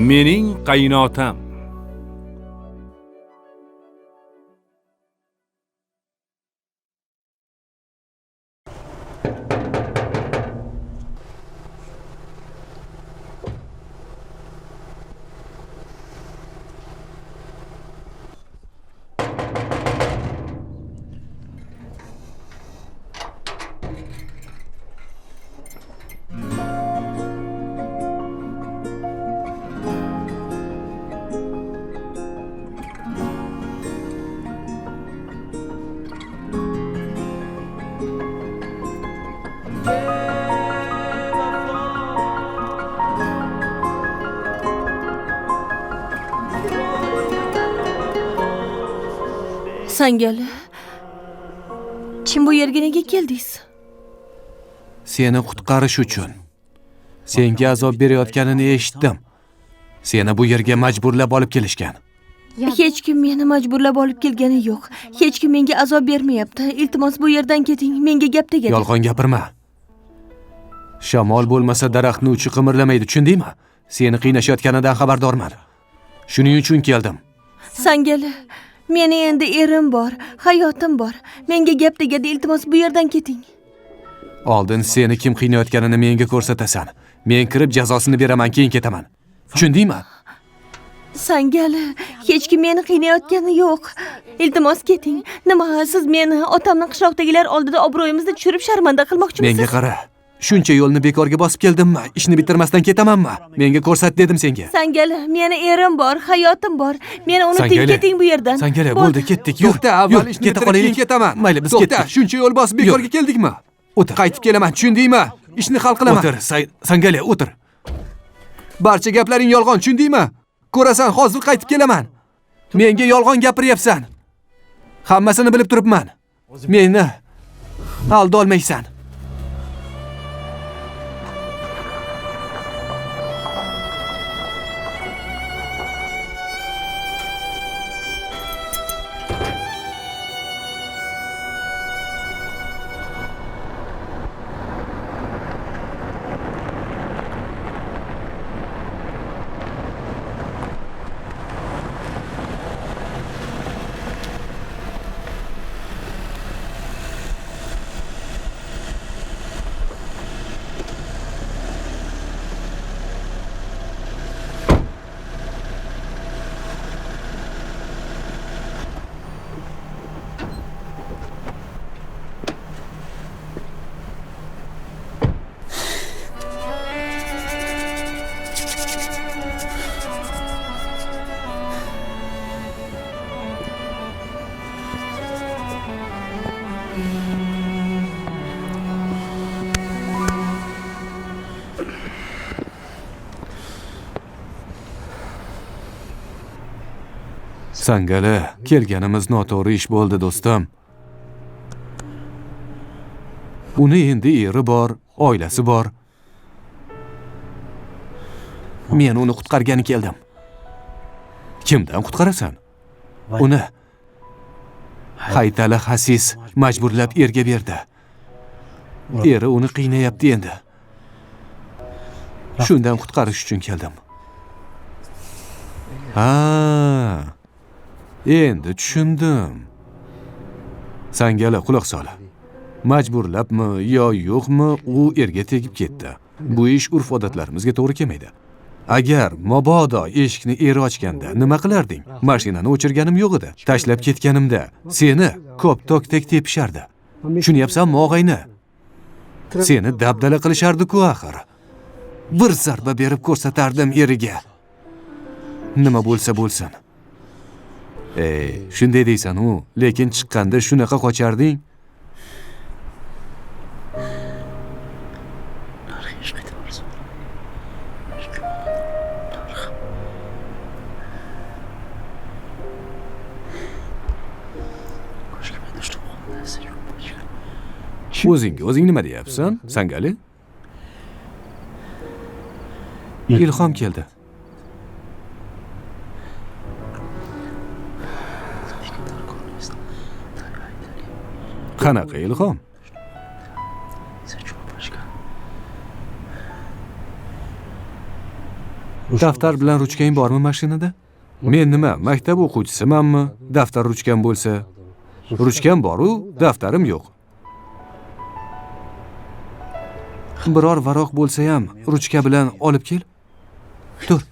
Mening qaynotam. Sangali, kim bu yerga nega keldingiz? Seni qutqarish uchun. Senga azob berayotganini eshitdim. Seni bu yerga majburlab olib kelishgan. Hech kim meni majburlab olib kelgani yo'q. Hech kim menga azob bermayapti. Iltimos bu yerdan keting, menga gap tegadi. Yolg'on gapirma. Shamol bo'lmasa daraxtni uchi qimirlamaydi, tushundingmi? Seni qiynashayotganidan xabardorman. Shuning uchun keldim. Sangali, meni endi erim bor, hayotim bor. Menga gap tegadi, iltimos bu yerdan keting. Oldin seni kim qiynayotganini menga ko'rsatasan. Men kirib jazosini beraman, keyin ketaman. Tushundingmi? Sangali, hech kim meni qiynayotgani yo'q. Iltimos keting. Nima, siz meni otamning qishloqdagilar oldida obro'yimizni tushirib sharmanda qilmoqchimisiz? Menga qara. Shuncha yo'lni bekorga bosib keldimmi? Ishni bitirmasdan ketamanmi? Menga ko'rsat dedim senga. Sangali, meni erim bor, hayotim bor. Meni unuting, keting bu yerdan. Sangali, bo'ldi, ketdik. To'xta, avval ishni bitirib keyin ketaman. Mayli, biz ketdik. Shuncha yo'l bosib bekorga keldikmi? O'tir. Qaytib kelaman, tushundingmi? Ishni hal qilaman. O'tir, Sangali, o'tir. Barcha gaplaring yolg'on, tushundingmi? Ko'rasan, hozir qaytib kelaman. Menga yolg'on gapiryapsan. Hammasini bilib turibman. Meni aldolmaysan. Sangali, kelganimiz noto'g'ri ish bo'ldi, do'stim. Uni endi eri bor, oilasi bor. Men uni qutqargani keldim. Kimdan qutqarasan? Uni Haytali Hasis majburlab erga berdi. Eri uni qiynayapti endi. Shundan qutqarish uchun keldim. Ha. Endi tushundim. Sangali, quloq sol. Majburlabmi yo yo'qmi, u erga tegib ketdi. Bu ish urf-odatlarimizga to'g'ri kelmaydi. Agar mabodo eshikni eri ochganda nima qilarding? Mashinani o'chirganim yo'q edi. Tashlab ketganimda seni koptokdek tepishardi. Tushunyapsanmi, og'ayni? Seni dabdala qilishardi-ku axir. Bir zarba berib ko'rsatardim eriga. Nima bo'lsa bo'lsin. Ey, shunday deysan u, lekin chiqqanda shunaqa qocharding. O'zingga o'zing nima deyapsan, Sangali? Ilhom keldi. Qanaqa ilhom? Daftar bilan ruchkang bormi mashinada? Men nima, maktab o'quvchisimanmi? Daftar ruchkam bo'lsa. Ruchkam bor-u, daftarim yo'q. Biror varoq bo'lsa ham ruchka bilan olib kel. Tur.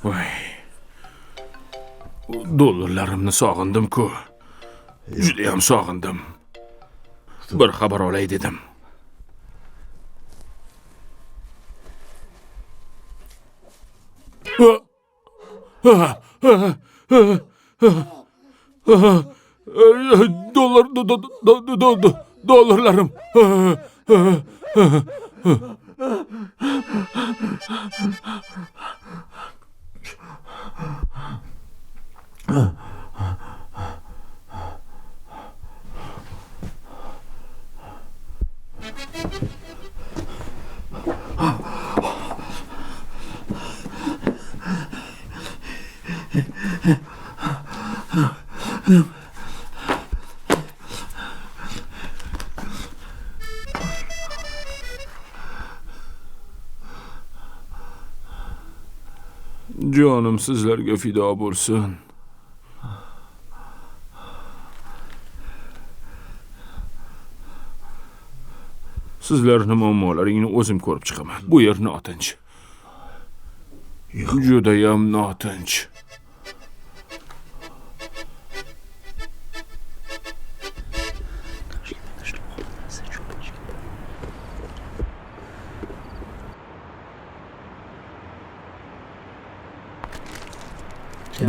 Voy. Dollarlarimni sog'indim-ku. Juda ham sog'indim. Bir xabar olay dedim. Dollar dollarlarim. Jonim sizlarga fido bo'lsin. Sizlarning muammolaringni o'zim ko'rib chiqaman. Bu yer notinch. Judayam notinch.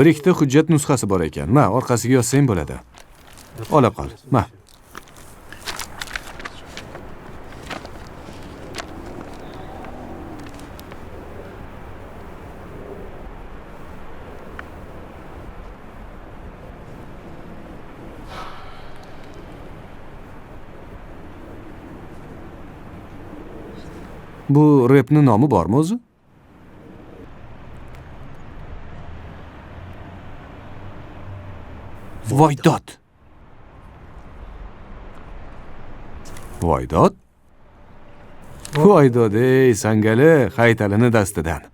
Bir ikkita hujjat nusxasi bor ekan. Ma, orqasiga yozsang bo'ladi. Ola qol. Ma. Bu repni nomi bormi o'zi? Voydod. Voydod? Voydod, ey sangali, haytalini dastidan.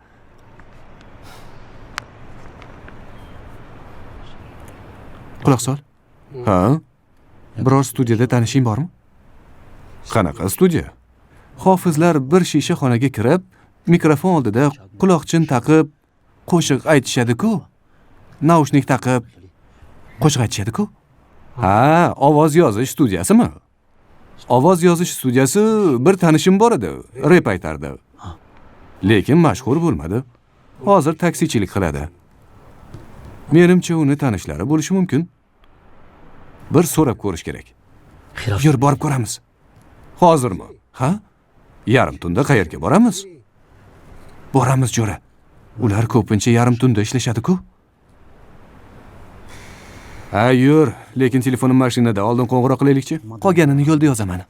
Quloq sol. Ha? Biror studiyada tanishing bormi? Qanaqa studiya? Hofizlar bir shisha xonaga kirib, mikrofon oldida quloqchin taqib, qo'shiq aytishadi-ku. Naushnik taqib qo'shiq aytishadi-ku. Ha, ovoz yozish studiyasimi? Ovoz yozish studiyasi bir tanishim bor edi, rep aytardi. Lekin mashhur bo'lmadi. Hozir taksichilik qiladi. Menimcha uni tanishlari bo'lishi mumkin. Bir so'rab ko'rish kerak. Yur, borib ko'ramiz. Hozirmi? Ha? Yarim tunda qayerga boramiz? Boramiz, jo'ra. Ular ko'pincha yarim tunda ishlashadi-ku. Ha, yur, lekin telefonim mashinada. Oldin qo'ng'iroq qilaylikchi. Qolganini yo'lda yozaman.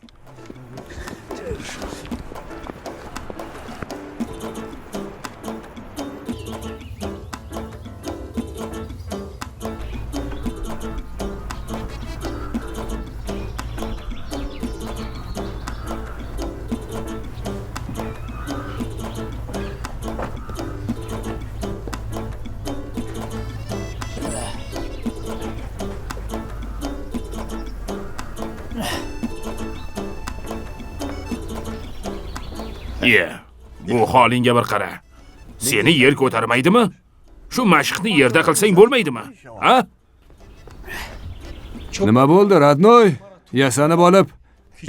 Bu holingga bir qara. Seni yer ko'tarmaydimi? Shu mashqni yerda qilsang bo'lmaydimi? Ha? Nima bo'ldi, radnoy? Yasanib olib,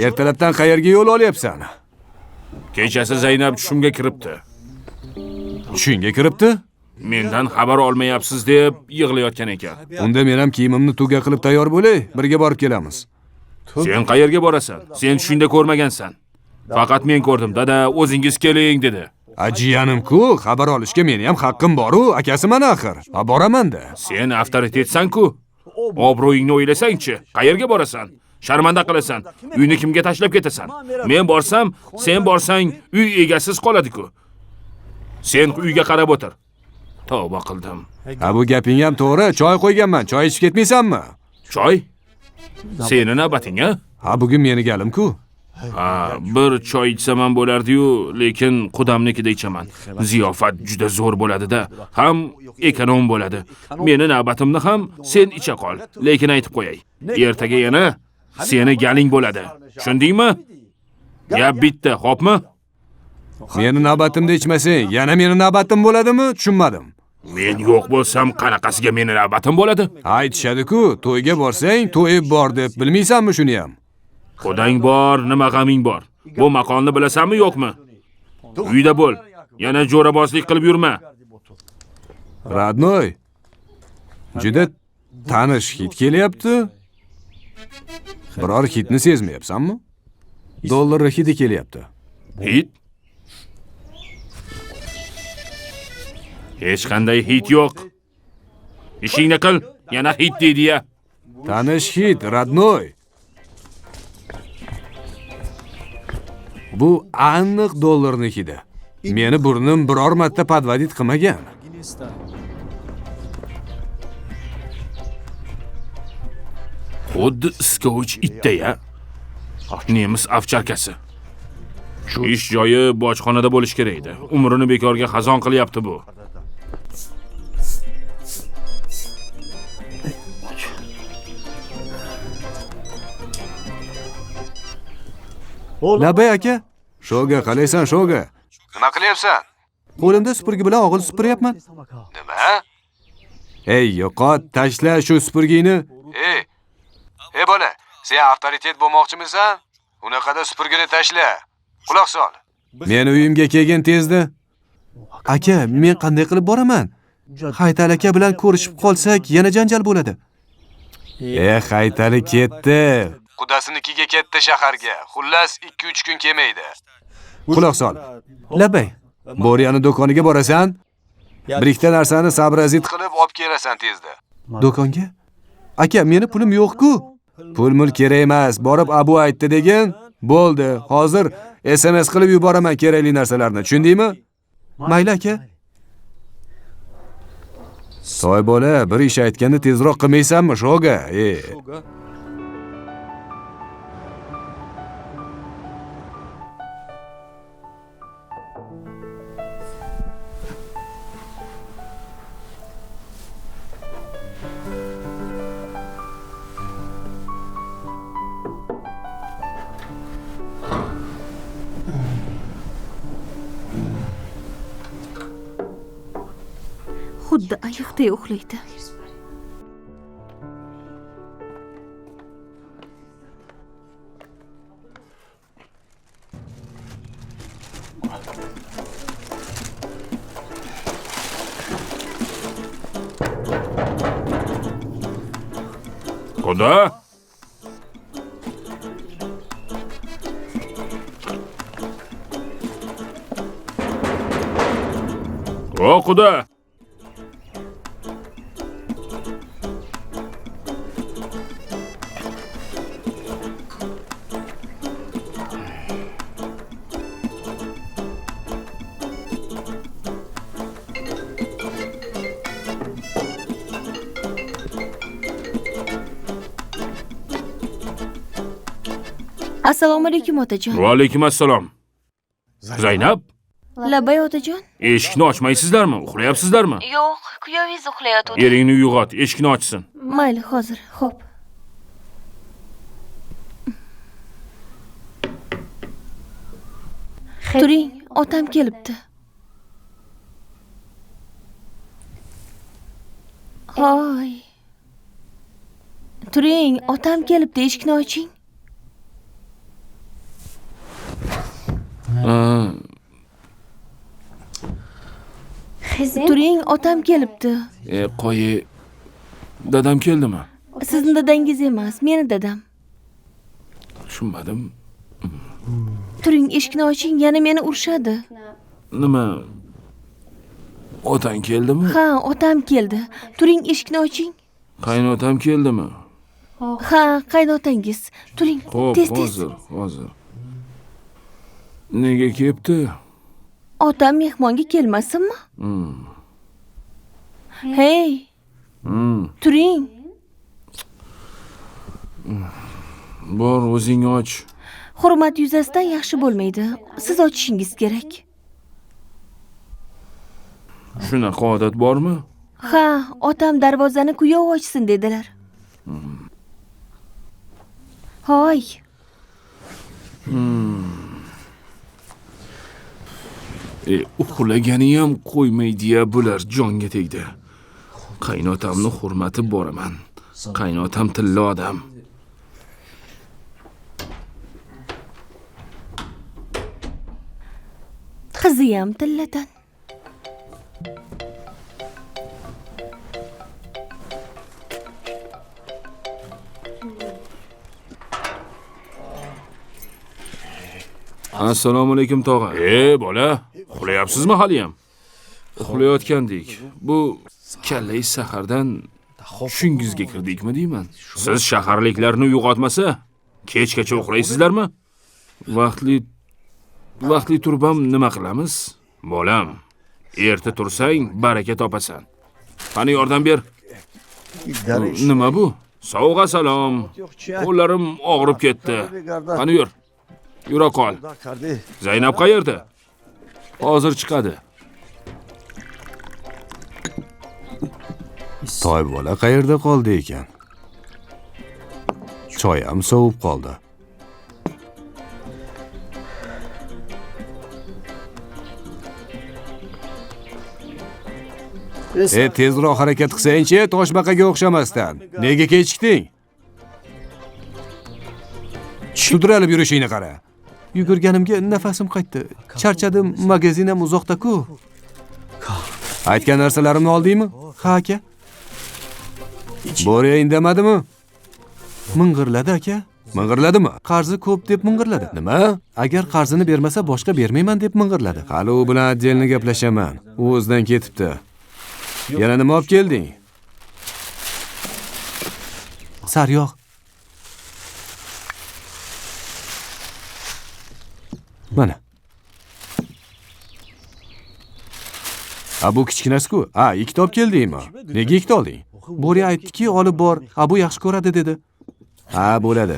ertalabdan qayerga yo'l olyapsan? Kechasi Zaynab tushimga kiribdi. Tushingga kiribdi? Mendan xabar olmayapsiz deb yig'layotgan ekan. Unda men ham kiyimimni tuga qilib tayyor bo'lay, birga borib kelamiz. Sen qayerga borasan? Sen tushingda ko'rmagansan. Faqat men ko'rdim. Dada, o'zingiz keling dedi. Jiyanim-ku, xabar olishga meni ham haqqim bor-u, akasi mana axir. Ha, boraman-da. Sen avtoritetsan-ku. Obro'yingni o'ylasang-chi, qayerga borasan? Sharmanda qilasan. Uyni kimga tashlab ketasan? Men borsam, sen borsang, uy egasiz qoladi-ku. Sen uyga qarab o'tir. Tavba qildim. Ha, bu gaping ham to'g'ri. Choy qo'yganman. Choy ichib ketmaysanmi? Choy? Seni navbating, a? Ha, bugun meni galim-ku. Ha, bir choy ichsam ham bo'lardi-yu, lekin qudamnikida ichaman. Ziyofat juda zo'r bo'ladi-da, ham ekonom bo'ladi. Meni navbatimni ham sen icha qol, lekin aytib qo'yay. Ertaga yana seni galing bo'ladi. Tushundingmi? Gap bitta, xo'pmi? Meni navbatimda ichmasang, yana meni navbatim bo'ladimi? Tushunmadim. Men yo'q bo'lsam, qanaqasiga meni navbatim bo'ladi? Ha, aytishadi-ku, to'yga borsang, to'yib bor deb, bilmaysanmi shuni ham? Xudang bor, nima g'aming bor? Bu maqolni bilasanmi, yo'qmi? Uyda bo'l, yana jo'rabozlik qilib yurma. Radnoy, juda tanish hid kelyapti. Biror hidni sezmayapsanmi? Dollar hidi kelyapti. Hid? Hech qanday hid yo'q. Ishingni qil, yana hid deydi-ya. Tanish hid, Radnoy. Bu aniq dollarning hidi. Meni burnim biror marta podvodit qilmagan. Xuddi iskovich itda-ya. Nemis ovcharkasi. Ish joyi bojxonada bo'lish kerak edi. Umrini bekorga xazon qilyapti bu. Labay aka. Shoga, qalaysan Shoga? Nima qilyapsan? Qo'limda supurgi bilan og'il supuryapman. Nima? Ey, yo'qot, tashla shu supurgini. Ey. Ey bola, sen avtoritet bo'lmoqchimisan? Unaqada supurgini tashla. Quloq sol. Meni uyimga kelgin tezda. Aka, men qanday qilib boraman? Haytal aka bilan ko'rishib qolsak, yana janjal bo'ladi. Haytali ketdi. Qudasinikiga ketdi shaharga. Xullas 2-3 kun kelmaydi. Quloq sol. Labay. Bo'riyani do'koniga borasan. Bir ikkita narsani sabrazit Qilib olib kelasan tezda. Do'konga? Aka, meni pulim yo'q-ku. Pul-mul kerak emas. Borib Abu aytdi degin. Bo'ldi. Hozir SMS qilib yuboraman kerakli narsalarni. Tushundingmi? Mayli aka. Soy bola, bir ish aytganda tezroq qilmaysanmi, Shoga? Xuddi ayiqday uxlaydi. Xudo! O Xudo! Assalomu alaykum otajon. Va alaykum assalom. Zaynab? Labay otajon. Eshikni ochmaysizlarmi? Uxlayapsizlarmi? Yo'q, kuyovingiz uxlayotdi. Eringni uyg'ot, eshikni ochsin. Mayli, hozir. Xo'p. Turing, otam kelibdi. Hoy. Turing, otam kelibdi, eshikni oching. Turing, otam kelibdi. Qo'yi, dadam keldimi? Sizni dadangiz emas, meni dadam. Tushunmadim. Turing, eshikni oching, yana meni urishadi. Nima? Otang keldimi? Ha, otam keldi. Turing, eshikni oching. Qaynotam keldimi? Ha, qaynotangiz. Turing, tez tez. Hozir, hozir. Nega kelibdi? Otam mehmonga kelmasinmi? Hey. Turing. Bor, o'zing och. Hurmat yuzasidan yaxshi bo'lmaydi. Siz ochishingiz kerak. Shunaqa odat bormi? Ha, otam darvozani kuyov ochsin dedilar. Hoy. Uxlagani ham qo'ymaydi-ya, bular jonga tegdi. Qaynotamni hurmati boraman. Qaynotam tilla odam. Qizi ham tilladan. Assalomu alaykum tog'a. Bola, uxlayapsizmi haliyam? Uxlayotgandik. Bu kallai sahardan tushingizga kirdikmi deyman. Siz shaharliklarni uyg'otmasa, kechgacha uxlaysizlarmi? Vaqtli turbam nima qilamiz? Bolam, erta tursang baraka topasan. Qani yordam ber. Nima bu? Sovg'a salom. Qo'llarim og'rib ketdi. Qani yur. Yura qol. Zaynab qayerda? Hozir chiqadi. Toy bola qayerda qoldi ekan? Choy ham sovib qoldi. Tezroq harakat qilsang-chi, toshbaqaga o'xshamasdan. Nega kechikding? Sudralib yurishingni qara. Yugurganimga nafasim qaytdi. Charchadim, magazin ham uzoqda-ku. Aytgan narsalarimni oldingmi? Ha, aka. Bo'ri indamadimi? Ming'irladi aka. Ming'irladimi? Qarzi ko'p deb ming'irladi. Nima? Agar qarzini bermasa boshqa bermayman deb ming'irladi. Hali u bilan отдельно gaplashaman. U o'zidan ketibdi. Yana nima olib kelding? Sariyog'. Mana. A bu kichkinasi-ku. A, ikkita olib keldingmi? Nega ikkita olding? Bo'ri aytdiki, olib bor. A bu yaxshi ko'radi dedi. Ha, bo'ladi.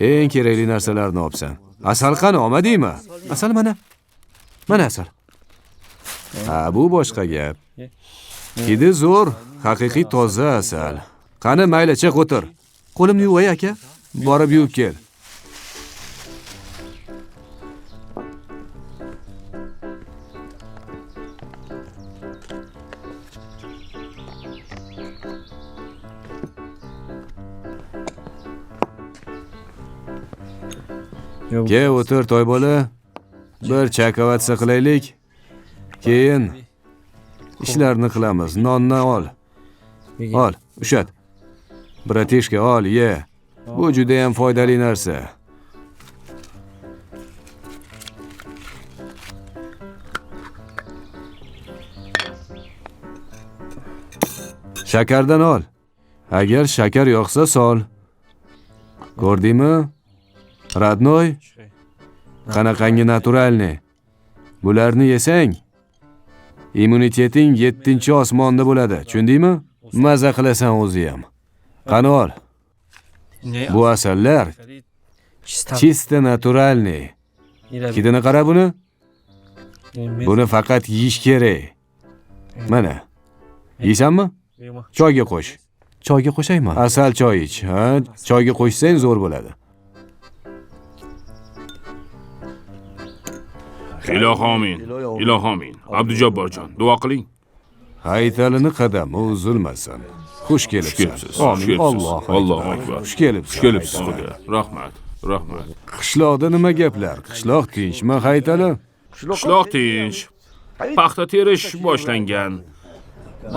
Eng kerakli narsalarni olibsan. Asal qani, olmadingmi? Asal mana. Mana asal. Ha, bu boshqa gap. Hidi zo'r, haqiqiy toza asal. Qani, mayli, chiq o'tir. Qo'limni yuvay aka. Borib yuvib kel. Ke o'tir toy bola. Bir chakavatsa qilaylik. Keyin ishlarni qilamiz. Nonni ol. Ol, ushat. Bratishka ol, ye. Bu juda ham foydali narsa. Shakardan ol. Agar shakar yo'qsa sol. Ko'rdingmi? Родной, qanaqangi naturalniy. Bularni yesang, immuniteting 7-osmonda bo'ladi. Tushundingmi? Maza qilasan o'zi ham. Qani ol. Bu asallar чисто naturalniy. Hidini qara buni. Buni faqat yeyish kerak. Mana. Yeysanmi? Choyga qo'sh. Choyga qo'shaymi? Asal choy ich, ha? Choyga qo'shsang zo'r bo'ladi. Ilohi amin. Ilohi amin. Abdujabborjon, duo qiling. Haytalini qadami uzilmasin. Xush kelibsiz. Amin. Allohu akbar. Xush kelibsiz. Xush kelibsiz xudo. Rahmat. Rahmat. Qishloqda nima gaplar? Qishloq tinchmi, Haytali? Qishloq tinch. Paxta terish boshlangan.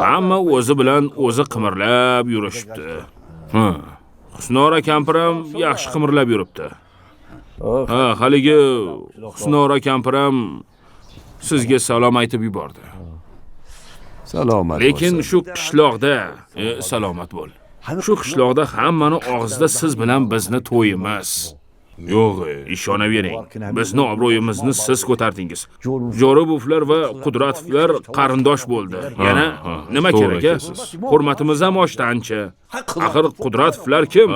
Hamma o'zi bilan o'zi qimirlab yurishibdi. Ha. Husnora kampir ham yaxshi qimirlab yuribdi. Ha, haligi Husnora kampir ham sizga salom aytib yubordi. Salomat. Lekin shu qishloqda salomat bo'l. Shu qishloqda hammani og'zida siz bilan bizni to'yimiz. Yo'q, ishonavering. Bizni obro'yimizni siz ko'tardingiz. Jo'rabovlar va Qudratovlar qarindosh bo'ldi. Yana nima kerak a? Hurmatimiz ham oshdi ancha. Axir Qudratovlar kim?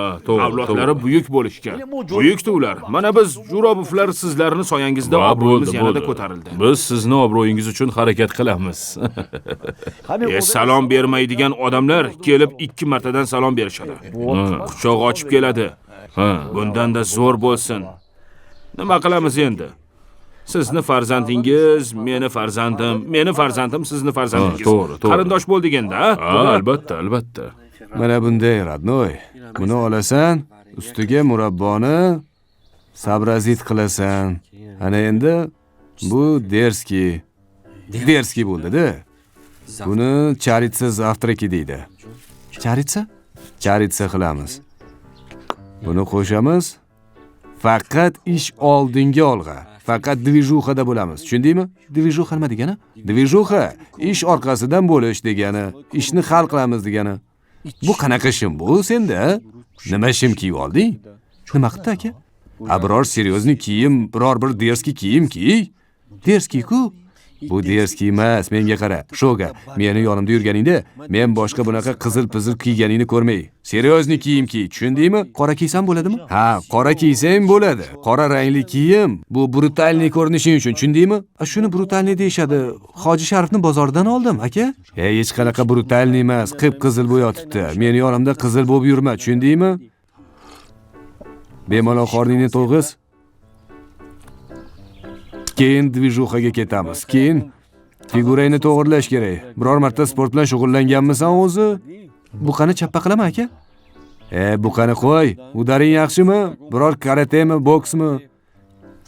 Avlodlari buyuk bo'lishgan. Buyukdi ular. Mana biz Jo'rabovlar sizlarni soyangizda obro'yimiz yanada ko'tarildi. Biz sizni obro'yingiz uchun harakat qilamiz. Salom bermaydigan odamlar kelib 2 martadan salom berishadi. Quchoq ochib keladi. Bundan da zo'r bo'lsin. Nima qilamiz endi? Sizni farzandingiz, meni farzandim, meni farzandim sizni farzandingiz. To'g'ri, to'g'ri. Qarindosh bo'ldik endi, ha? Albatta, albatta. Mana bunday, родной. Buni olasan, ustiga murabboni sabrazit qilasan. Ana endi bu derski. Derski bo'ldi-da. Buni charitsa завтраки deydi. Charitsa? Charitsa qilamiz. Buni qo'shamiz. Faqat ish oldinga olg'a. Faqat dvijuxada bo'lamiz. Tushundingmi? Dvijuxa nima degani? Dvijuxa ish orqasidan bo'lish degani, ishni hal qilamiz degani. Bu qanaqa shim bu senda? Nima shim kiyib olding? Nima qildi aka? A biror серьезный kiyim, biror bir дерзкий kiyim kiy. Дерзкий-ku. Bu дерзкий emas, menga qara. Shoga, meni yonimda yurganingda men boshqa bunaqa qizil-pizil kiyganingni ko'rmay. Серьезный kiyim kiy, tushundingmi? Qora kiysam bo'ladimi? Ha, qora kiysang bo'ladi. Qora rangli kiyim bu брутальный ko'rinishing uchun, tushundingmi? A shuni брутальный deyishadi. Hoji Sharifni bozordan oldim, aka. Ey, hech qanaqa брутальный emas, qip-qizil bo'yotibdi. Meni yonimda qizil bo'lib yurma, tushundingmi? Bemalol qorningni to'yg'iz. Keyin движуха ga ketamiz. Keyin figurangni to'g'irlash kerak. Biror marta sport bilan shug'ullanganmisan o'zi? Buqani chappa qilaman aka. Buqani qo'y. Удар ing yaxshimi? Biror karatemi, boksmi?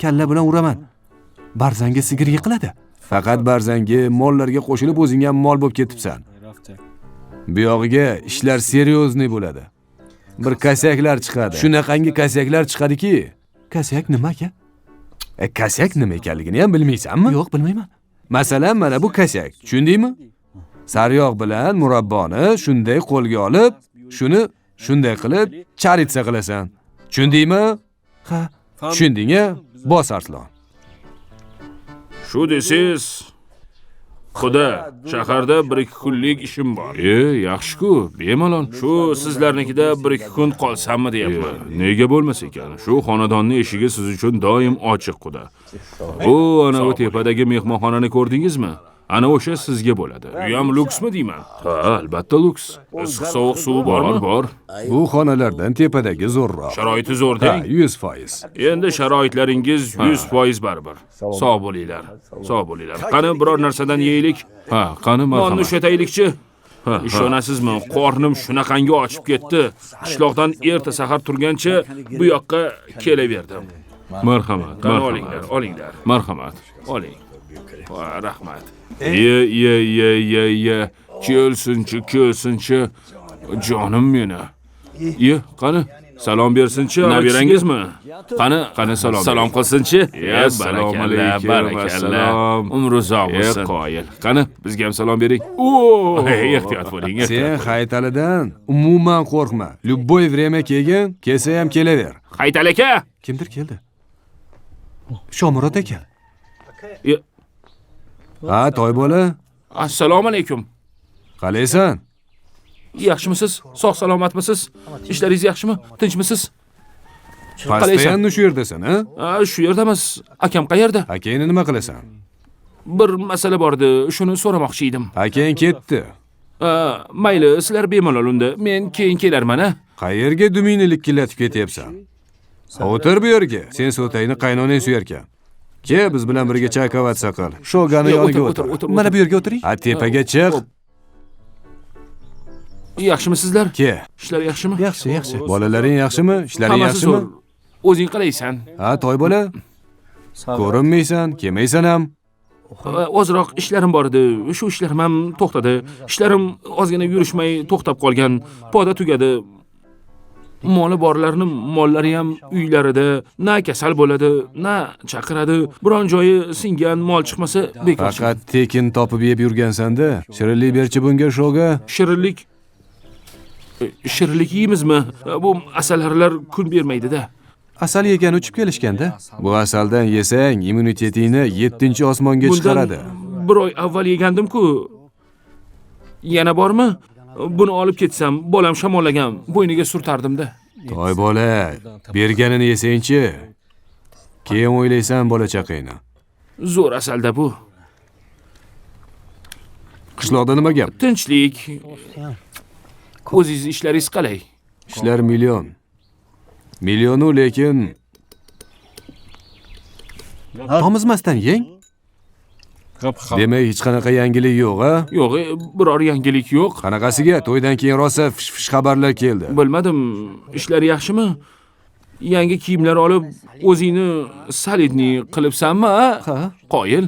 Kalla bilan uraman. Barzanga sigir yiqiladi. Faqat barzangi mollarga qo'shilib o'zing ham mol bo'lib ketibsan. Bu yog'iga ishlar серьезный bo'ladi. Bir косяк lar chiqadi. Shunaqangi косяк lar chiqadiki. Косяк nima aka? Косяк nima ekanligini ham bilmaysanmi? Yo'q, bilmayman. Masalan, mana bu косяк. Tushundingmi? Sariyog' bilan murabboni shunday qo'lga olib, shuni shunday qilib charitsa qilasan. Tushundingmi? Ha, tushunding-a? Bos Arslon. Shu desangiz, Xudo, shaharda 1-2 kunlik ishim bor. Yaxshi-ku, bemalol. Shu sizlarnikida 1-2 kun qolsammi deyapman. Nega bo'lmas ekan? Shu xonadonning eshigi siz uchun doim ochiq, Xudo. U ana u tepadagi mehmonxonani ko'rdingizmi? Ana o'sha sizga bo'ladi. U ham luksmi deyman? Ha, albatta luks. Issiq sovuq suvi bormi? Bor. Bu xonalardan tepadagi zo'rroq. Sharoiti zo'r deng. Ha, 100%. Endi sharoitlaringiz 100% baribir. Sog' bo'linglar. Sog' bo'linglar. Qani biror narsadan yeylik? Ha, qani marhamat. Nonni ushataylikchi. Ishonasizmi, qornim shunaqangi ochib ketdi. Qishloqdan erta sahar turgancha bu yoqqa kelaverdim. Marhamat. Qani olinglar, olinglar. Marhamat. Oling. Rahmat. Ye ye ye ye ye. Kelsinchi, kelsinchi. Jonim meni. Ye, qani salom bersinchi, nabirangizmi? Qani, qani salom. Salom qilsinchi. Assalomu alaykum. Assalom. Umri uzoq bo'lsin. Qoyil. Qani, bizga ham salom bering. Ehtiyot bo'ling. Sen Haytalidan umuman qo'rqma. Любой время kelgin, kelsa ham kelaver. Haytal aka. Kimdir keldi. Shomurod aka. Ha, toy bola. Assalomu alaykum. Qalaysan? Yaxshimisiz? Sog' salomatmisiz? Ishlaringiz yaxshimi? Tinchmisiz? Постоянно shu yerdasan, ha? Ha, shu yerdamiz. Akam qayerda? Akangni nima qilasan? Bir masala bor edi, shuni so'ramoqchi edim. Akang ketdi. Mayli, sizlar bemalol unda. Men keyin kelarman, ha? Qayerga dumingni likillatib ketyapsan? O'tir bu yerga. Sen so'tayni qaynonang suyarkan. Ke, biz bilan birga chaykavatsa qil. Shogani yoniga o'tir. Mana bu yerga o'tiring. Ha, tepaga chiq. Yaxshimisizlar? Ke. Ishlar yaxshimi? Yaxshi, yaxshi. Bolalaring yaxshimi? Ishlaring yaxshimi? O'zing qalaysan? Ha, toy bola. Ko'rinmaysan, kelmaysan ham. Ozroq ishlarim bor edi. Shu ishlarim ham to'xtadi. Ishlarim ozgina yurishmay to'xtab qolgan. Poda tugadi. Moli borlarni mollari ham uylarida na kasal bo'ladi, na chaqiradi. Biron joyi singan mol chiqmasa bekor. Faqat tekin topib yeb yurgansan-da. Shirinlik berchi bunga sho'ga. Shirinlik. Shirinlik yeymizmi? Bu asalarilar kun bermaydi-da. Asal yegan uchib kelishganda. Bu asaldan yesang immunitetingni 7-osmonga chiqaradi. Bir oy avval yegandim-ku. Yana bormi? Buni olib ketsam, bolam shamollagan, bo'yniga surtardim-da. Toy bola, berganini yesangchi. Keyin o'ylaysan bola chaqangni. Zo'r asalda bu. Qishloqda nima gap? Tinchlik. O'zingiz ishlaringiz qalay? Ishlar million. Millionu lekin tomizmasdan yeng. Demak, hech qanaqa yangilik yo'q, a? Yo'q, biror yangilik yo'q. Qanaqasiga? To'ydan keyin rosa fish-fish xabarlar keldi. Bilmadim, ishlar yaxshimi? Yangi kiyimlar olib, o'zingni solidniy qilibsanmi, a? Ha. Qoyil.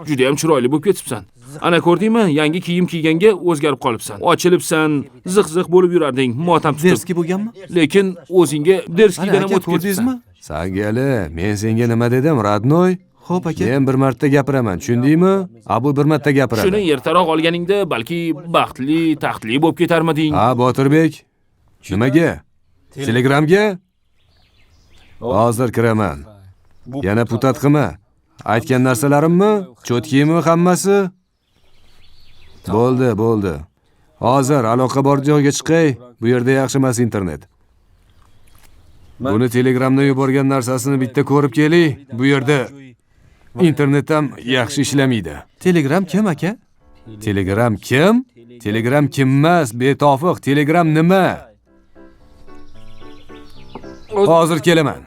Juda ham chiroyli bo'lib ketibsan. Ana ko'rdingmi, yangi kiyim kiyganga o'zgarib qolibsan. Ochilibsan, ziq-ziq bo'lib yurarding, motam tutib. Derski bo'lganmi? Lekin o'zingga derskidan ham o'tib ko'rdingizmi? Sangali, men senga nima dedim, radnoy? Xo'p aka. Men bir marta gapiraman, tushundingmi? Abu bir marta gapiradi. Shuni ertaroq olganingda balki baxtli, taxtli bo'lib ketarmiding? Ha, Botirbek. Nimaga? Telegramga? Hozir kiraman. Yana putat qilma. Aytgan narsalarimmi? Cho'tkiymi hammasi? Bo'ldi, bo'ldi. Hozir aloqa bor joyga chiqay. Bu yerda yaxshi emas internet. Buni Telegramda yuborgan narsasini bitta ko'rib kelay. Bu yerda internet ham yaxshi ishlamaydi. Telegram kim aka? Telegram kim? Telegram kim emas, betofiq. Telegram nima? Hozir kelaman.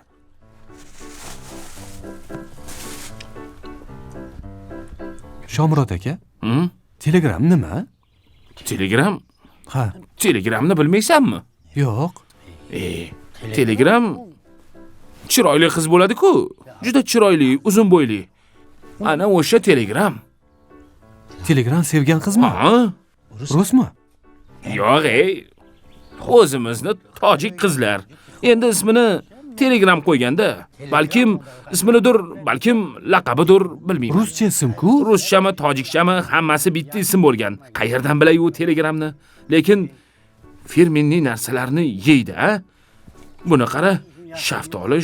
Shomurod aka? Telegram nima? Telegram? Ha. Telegramni bilmaysanmi? Yo'q. Telegram chiroyli qiz bo'ladi-ku. Juda chiroyli, uzun bo'yli. Ana o'sha Telegram. Telegram sevgan qizmi? Ha. Rusmi? Yo'q, o'zimizni tojik qizlar. Endi ismini Telegram qo'yganda, balkim isminidir, balkim laqabidir, bilmayman. Ruscha ism-ku. Ruschami, tojikchami, hammasi bitta ism bo'lgan. Qayerdan bilay u Telegramni? Lekin firmenning narsalarni yeydi, a? Buni qara, shaftoli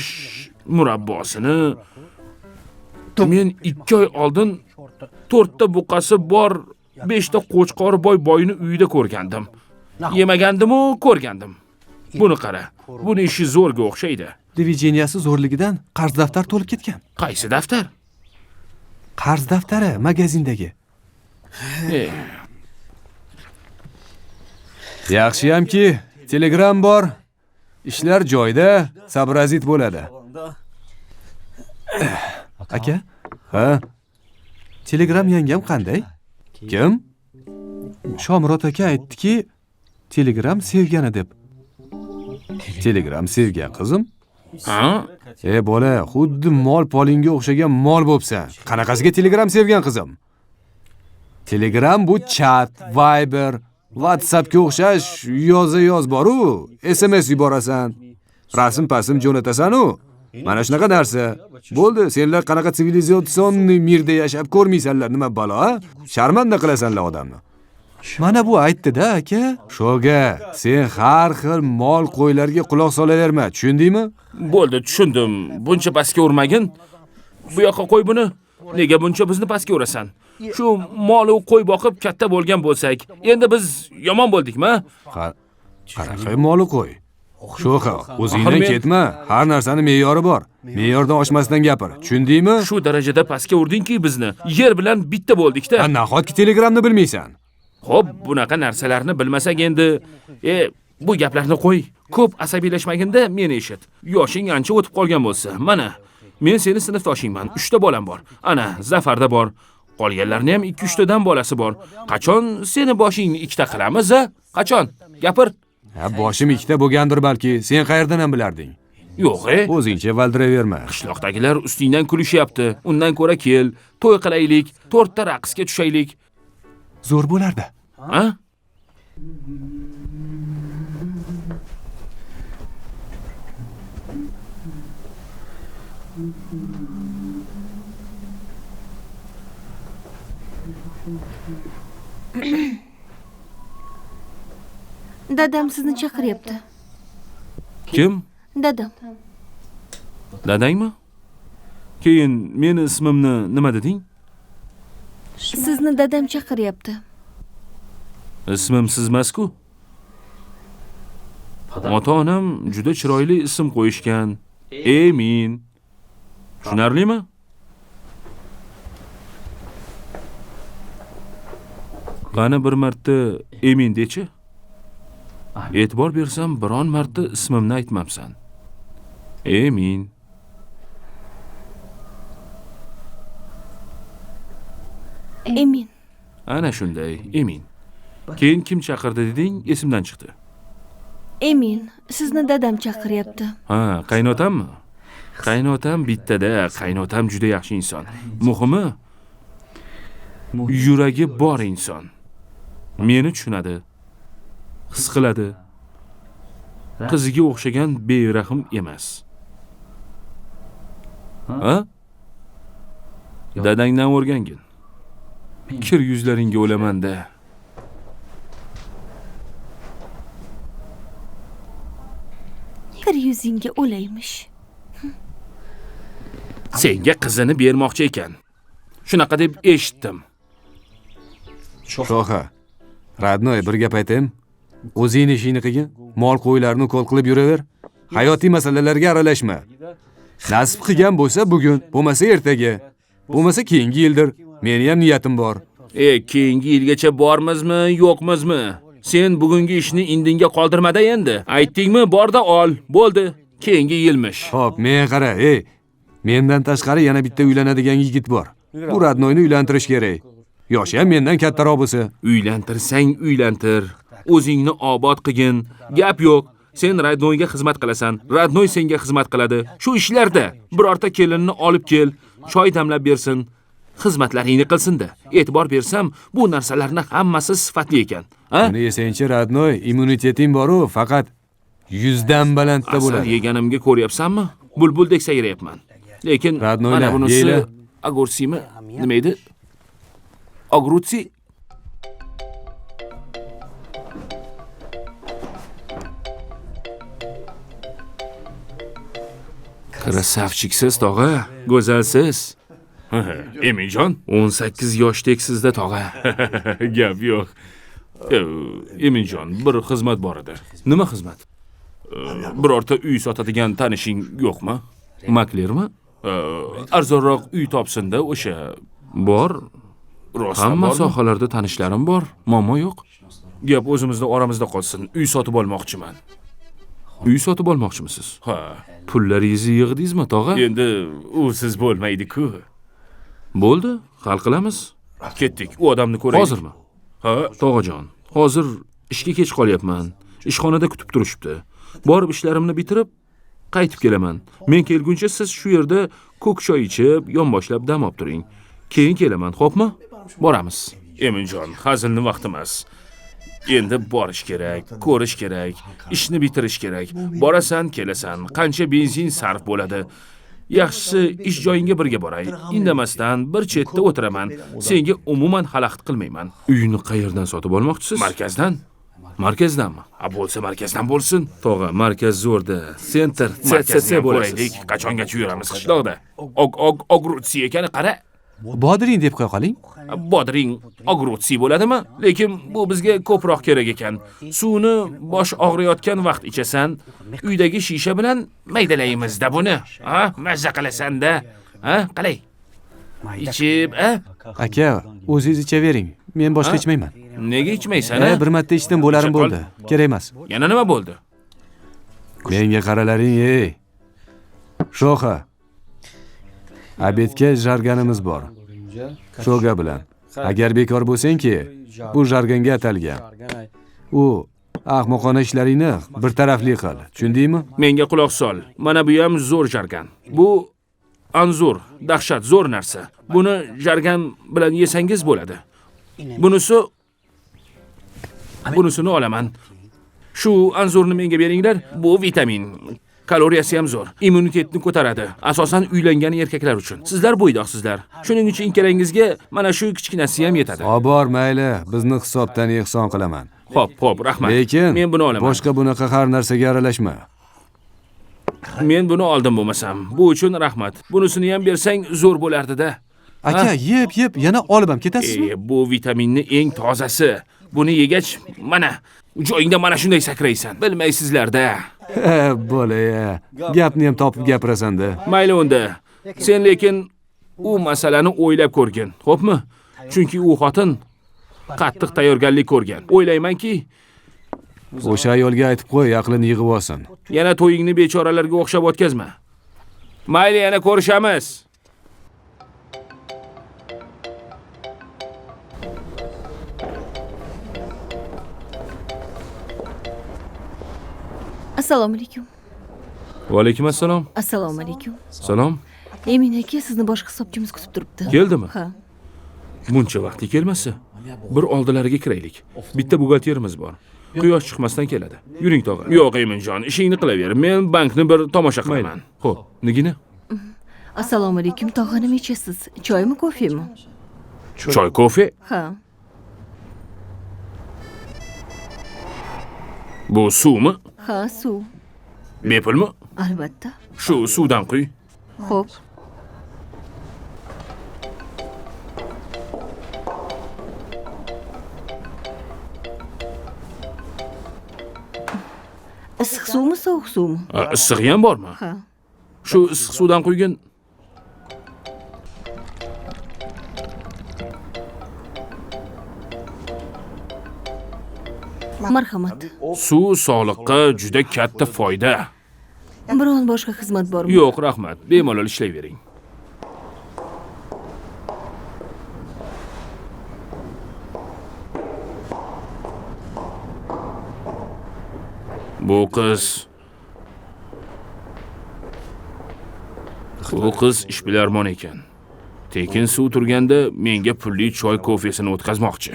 murabbosini men 2 oy oldin 4 ta buqasi bor, 5 ta qo'chqor boy boyni uyida ko'rgandim. Yemagandim-u, ko'rgandim. Buni qara, buni ishi zo'rga o'xshaydi. Divijeniyasi zo'rligidan qarz daftar to'lib ketgan. Qaysi daftar? Qarz daftari magazindagi. Yaxshiyamki, Telegram bor. Ishlar joyida, sabrazit bo'ladi. Aka? Ha? Telegram yangam qanday? Kim? Shomurod aka aytdiki, Telegram sevgani deb. Telegram sevgan qizim? Ha? Bola, xuddi mol polingga o'xshagan mol bo'psan. Qanaqasiga Telegram sevgan qizim? Telegram bu chat, Viber, WhatsAppga o'xshash yoza-yoz bor-u, SMS yuborasan, rasm-pasm jo'natasan-u. Mana shunaqa narsa. Bo'ldi, senlar qanaqa sivilizatsionniy mirda yashab ko'rmaysanlar, nima balo, a? Sharmanda qilasanlar odamni. Mana bu aytdi-da, aka. Shoga, sen har xil mol qo'ylarga quloq solaverma, tushundingmi? Bo'ldi, tushundim. Buncha pastga urmagin. Bu yoqqa qo'y buni. Nega buncha bizni pastga urasan? Shu mol u qo'y boqib katta bo'lgan bo'lsak, endi biz yomon bo'ldikmi? Qanaqa mol u qo'y? Sho'xa, o'zingdan ketma. Har narsani me'yori bor. Me'yordan oshmasdan gapir. Tushundingmi? Shu darajada pastga urdingki bizni. Yer bilan bitta bo'ldik-da. Nahotki Telegramni bilmaysan? Xo'p, bunaqa narsalarni bilmasak endi, bu gaplarni qo'y. Ko'p asabiylashmaginda meni eshit. Yoshing ancha o'tib qolgan bo'lsa, mana men seni sinfdoshingman. 3 ta bolam bor. Ana, Zafarda bor. Qolganlarni ham 2-3 tadan bolasi bor. Qachon seni boshingni ikkita qilamiz, a? Qachon? Gapir. Ha, boshim ikkita bo'lgandir balki. Sen qayerdan ham bilarding? Yo'q, O'zingcha valdiraverma. Qishloqdagilar ustingdan kulishyapti. Undan ko'ra kel, to'y qilaylik, 4 ta raqsga tushaylik. Zo'r bo'lardi. Ha? Dadam sizni chaqiryapti. Kim? Dadam. Dadangmi? Keyin meni ismimni nima deding? Sizni dadam chaqiryapti. Ismim siz emas-ku. Ota-onam juda chiroyli ism qo'yishgan. Emin. Tushunarlimi? Qani bir marta Emin dechi. E'tibor bersam biron marta ismimni aytmabsan. Emin. Emin. Ana shunday, Emin. Keyin kim chaqirdi deding, esimdan chiqdi. Emin, sizni dadam chaqiryapti. Ha, qaynotammi? Qaynotam bittada, qaynotam juda yaxshi inson. Muhimi, yuragi bor inson. Meni tushunadi, his qiladi. Qiziga o'xshagan berahm emas. Ha? Dadangdan o'rgangin. Kir yuzlaringga o'laman-da. Kir yuzingga o'laymish. Senga qizini bermoqchi ekan. Shunaqa deb eshitdim. Shoha, radnoy bir gap aytayim. O'zing ishingni qilgin, mol qo'ylarni ukol qilib yuraver. Hayotiy masalalarga aralashma. Nasib qilgan bo'lsa bugun, bo'lmasa ertaga, bo'lmasa keyingi yildir. Meni ham niyatim bor. Keyingi yilgacha bormizmi, yo'qmizmi? Sen bugungi ishni indinga qoldirmada endi. Aytdingmi, borda ol. Bo'ldi. Keyingi yilmish. Xo'p, men qara, mendan tashqari yana bitta uylanadigan yigit bor. Bu radnoyni uylantirish kerak. Yoshi ham mendan kattaroq bo'lsa. Uylantirsang uylantir. O'zingni obod qilgin. Gap yo'q. Sen radnoyga xizmat qilasan, radnoy senga xizmat qiladi. Shu ishlarda birorta kelinni olib kel, choy damlab bersin, xizmatlaringni qilsin-da. E'tibor bersam, bu narsalarni hammasi sifatli ekan. Ha? Buni yesangchi radnoy, immuniteting bor-u, faqat 100 dan balandda bo'ladi. Asal yeganimga ko'ryapsanmi? Bulbuldek sayrayapman. Lekin mana bunisi agorsimi? Nima edi? Agrutsi. Krasavchiksiz tog'a, go'zalsiz. Eminjon, 18 yoshdeksizda tog'a. Gap yo'q. Eminjon, bir xizmat bor edi. Nima xizmat? Birorta uy sotadigan tanishing yo'qmi? Maklermi? Arzonroq uy topsin-da o'sha. Bor. Hamma sohalarda tanishlarim bor, muammo yo'q. Gap o'zimizni oramizda qolsin. Uy sotib olmoqchiman. Uy sotib olmoqchimisiz? Ha. Pullaringizni yig'dingizmi, tog'a? Endi usiz bo'lmaydi-ku. Bo'ldi, hal qilamiz. Ketdik, u odamni ko'raylik. Hozirmi? Ha, tog'ajon, hozir ishga kech qolyapman. Ishxonada kutib turishibdi. Borib ishlarimni bitirib qaytib kelaman. Men kelguncha siz shu yerda ko'k choy ichib, yonboshlab dam olib turing. Keyin kelaman, xo'pmi? Boramiz. Eminjon, hazilni vaqti emas. Endi borish kerak, ko'rish kerak, ishni bitirish kerak. Borasan, kelasan, qancha benzin sarf bo'ladi. Yaxshisi ish joyingga birga boray. Indamasdan bir chetda o'tiraman. Senga umuman xalaqit qilmayman. Uyni qayerdan sotib olmoqchisiz? Markazdan. Markazdanmi? Ha, bo'lsa markazdan bo'lsin. Tog'a, markaz zo'rda. Center, CCC bo'ladi. Qachongacha yuramiz qishloqda? Og'rutsi ekani qara. Bodring deb qo'ya qoling. Bodring og'rutsi bo'ladimi? Lekin bu bizga ko'proq kerak ekan. Suvni bosh og'riyotgan vaqt ichasan. Uydagi shisha bilan maydalaymiz-da buni. Ha, mazza qilasan-da. Ha, qalay? Ichib, a? Aka, o'zingiz ichavering. Men boshqa ichmayman. Nega ichmaysan, a? Bir marta ichdim, bo'larim bo'ldi. Kerak emas. Yana nima bo'ldi? Menga qaralaring, ey. Shoha. Obedga jarganimiz bor. Shoga bilan. Agar bekor bo'lsang-ki, bu jarganga atalgan. U ahmoqona ishlaringni bir tarafli qil. Tushundingmi? Menga quloq sol. Mana bu ham zo'r jargan. Bu anzur, dahshat zo'r narsa. Buni jargan bilan yesangiz bo'ladi. Bunisini olaman. Shu anzurni menga beringlar. Bu vitamin. Kaloriyasi ham zo'r. Immunitetni ko'taradi. Asosan uylangan erkaklar uchun. Sizlar bo'ydoqsizlar. Shuning uchun ikkalangizga mana shu kichkinasi ham yetadi. Obor, mayli, bizni hisobdan ehson qilaman. Xo'p, xo'p, rahmat. Lekin men buni olaman. Boshqa bunaqa har narsaga aralashma. Men buni oldim bo'lmasam. Bu uchun rahmat. Bunisini ham bersang zo'r bo'lardi-da. Aka, yeb, yeb, yana olib ham ketasizmi? Bu vitaminni eng tozasi. Buni yegach, mana joyingda mana shunday sakraysan. Bilmaysizlar-da. Bola, gapni ham topib gapirasan-da. Mayli unda. Sen lekin u masalani o'ylab ko'rgin, xo'pmi? Chunki u xotin qattiq tayyorgarlik ko'rgan. O'ylaymanki, o'sha ayolga aytib qo'y, aqlini yig'ib olsin. Yana to'yingni bechoralarga o'xshab o'tkazma. Mayli, yana ko'rishamiz. Assalomu alaykum. Va alaykum assalom. Assalomu alaykum. Salom. Emin aka, sizni boshqa hisobchimiz kutib turibdi. Keldimi? Ha. Buncha vaqtli kelmasa, bir oldilariga kiraylik. Bitta buxgalterimiz bor. Quyosh chiqmasdan keladi. Yuring tog'a. Yo'q, Eminjon, ishingni qilaver. Men bankni bir tomosha qilaman. Xo'p, nigina? Assalomu alaykum, tog'a, nima ichasiz? Choymi, kofemi? Choy, kofe? Ha. Bu suvmi? Ha, suv. Bepulmi? Albatta. Shu suvdan quy. Xo'p. Issiq suvmi, sovuq suvmi? Issig'i ham bormi? Ha. Shu issiq suvdan quygin. Marhamat. Suv sog'liqqa juda katta foyda. Biron boshqa xizmat bormi? Yo'q, rahmat. Bemalol ishlayvering. Bu qiz ishbilarmon ekan. Tekin suv turganda menga pulli choy kofesini o'tkazmoqchi.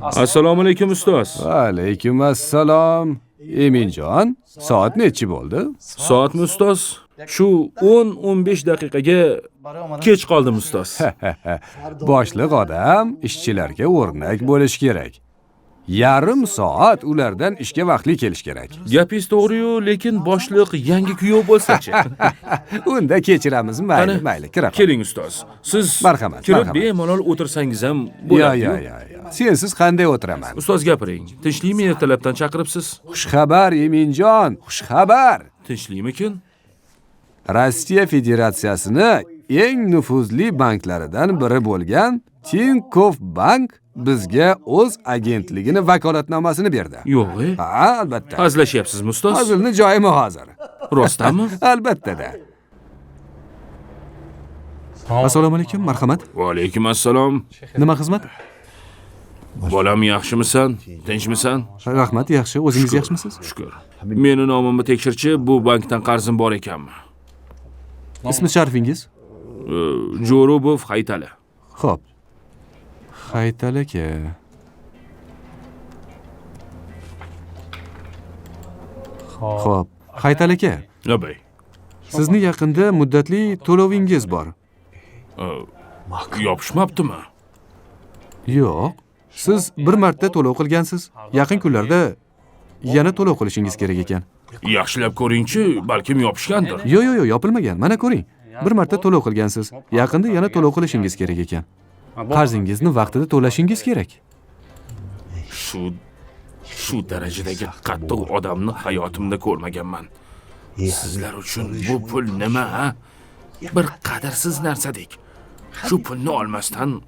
Assalomu alaykum ustoz. Va alaykum assalom. Eminjon, soat nechi bo'ldi? Soatmi ustoz? Shu 10-15 daqiqaga kech qoldim ustoz. Boshliq odam ishchilarga o'rnak bo'lish kerak. Yarim soat ulardan ishga vaqtli kelish kerak. Gapingiz to'g'ri-yu, lekin boshliq yangi kuyov bo'lsa-chi? Unda kechiramiz, mayli, mayli, kira. Keling ustoz. Siz marhamat, kirib bemalol o'tirsangiz ham bo'ladi. Yo, yo, yo. Sensiz qanday o'tiraman? Ustoz gapiring. Tinchlikmi, ertalabdan chaqiribsiz? Xushxabar, Eminjon, xushxabar. Tinchlikmikin? Rossiya Federatsiyasini eng nufuzli banklaridan biri bo'lgan Tinkoff Bank bizga o'z agentligini vakolatnomasini berdi. Yo'q, Ha, albatta. Hazillashyapsizmi ustoz? Hazilni joyimi hozir? Rostdanmi? Albatta-da. Assalomu alaykum, marhamat. Va alaykum assalom. Nima xizmat? Bolam, yaxshimisan? Tinchmisan? Rahmat, yaxshi. O'zingiz yaxshimisiz? Shukr. Meni nomimni tekshirchi, bu bankdan qarzim bor ekanmi? Ismi sharifingiz? Jo'rubov Haytali. Xo'p. Haytali aka. Xo'p, Haytali aka. Labay. Sizni yaqinda muddatli to'lovingiz bor. Yopishmabdimi? Yo'q. Siz bir marta to'lov qilgansiz. Yaqin kunlarda yana to'lov qilishingiz kerak ekan. Yaxshilab ko'ringchi, balkim yopishgandir. Yo'q, yo'q, yo'q, yopilmagan. Mana ko'ring. Bir marta to'lov qilgansiz. Yaqinda yana to'lov qilishingiz kerak ekan. Qarzingizni vaqtida to'lashingiz kerak. Shu darajadagi qattiq odamni hayotimda ko'rmaganman. Sizlar uchun bu pul nima, ha? Bir qadrsiz narsadek. Shu pulni olmasdan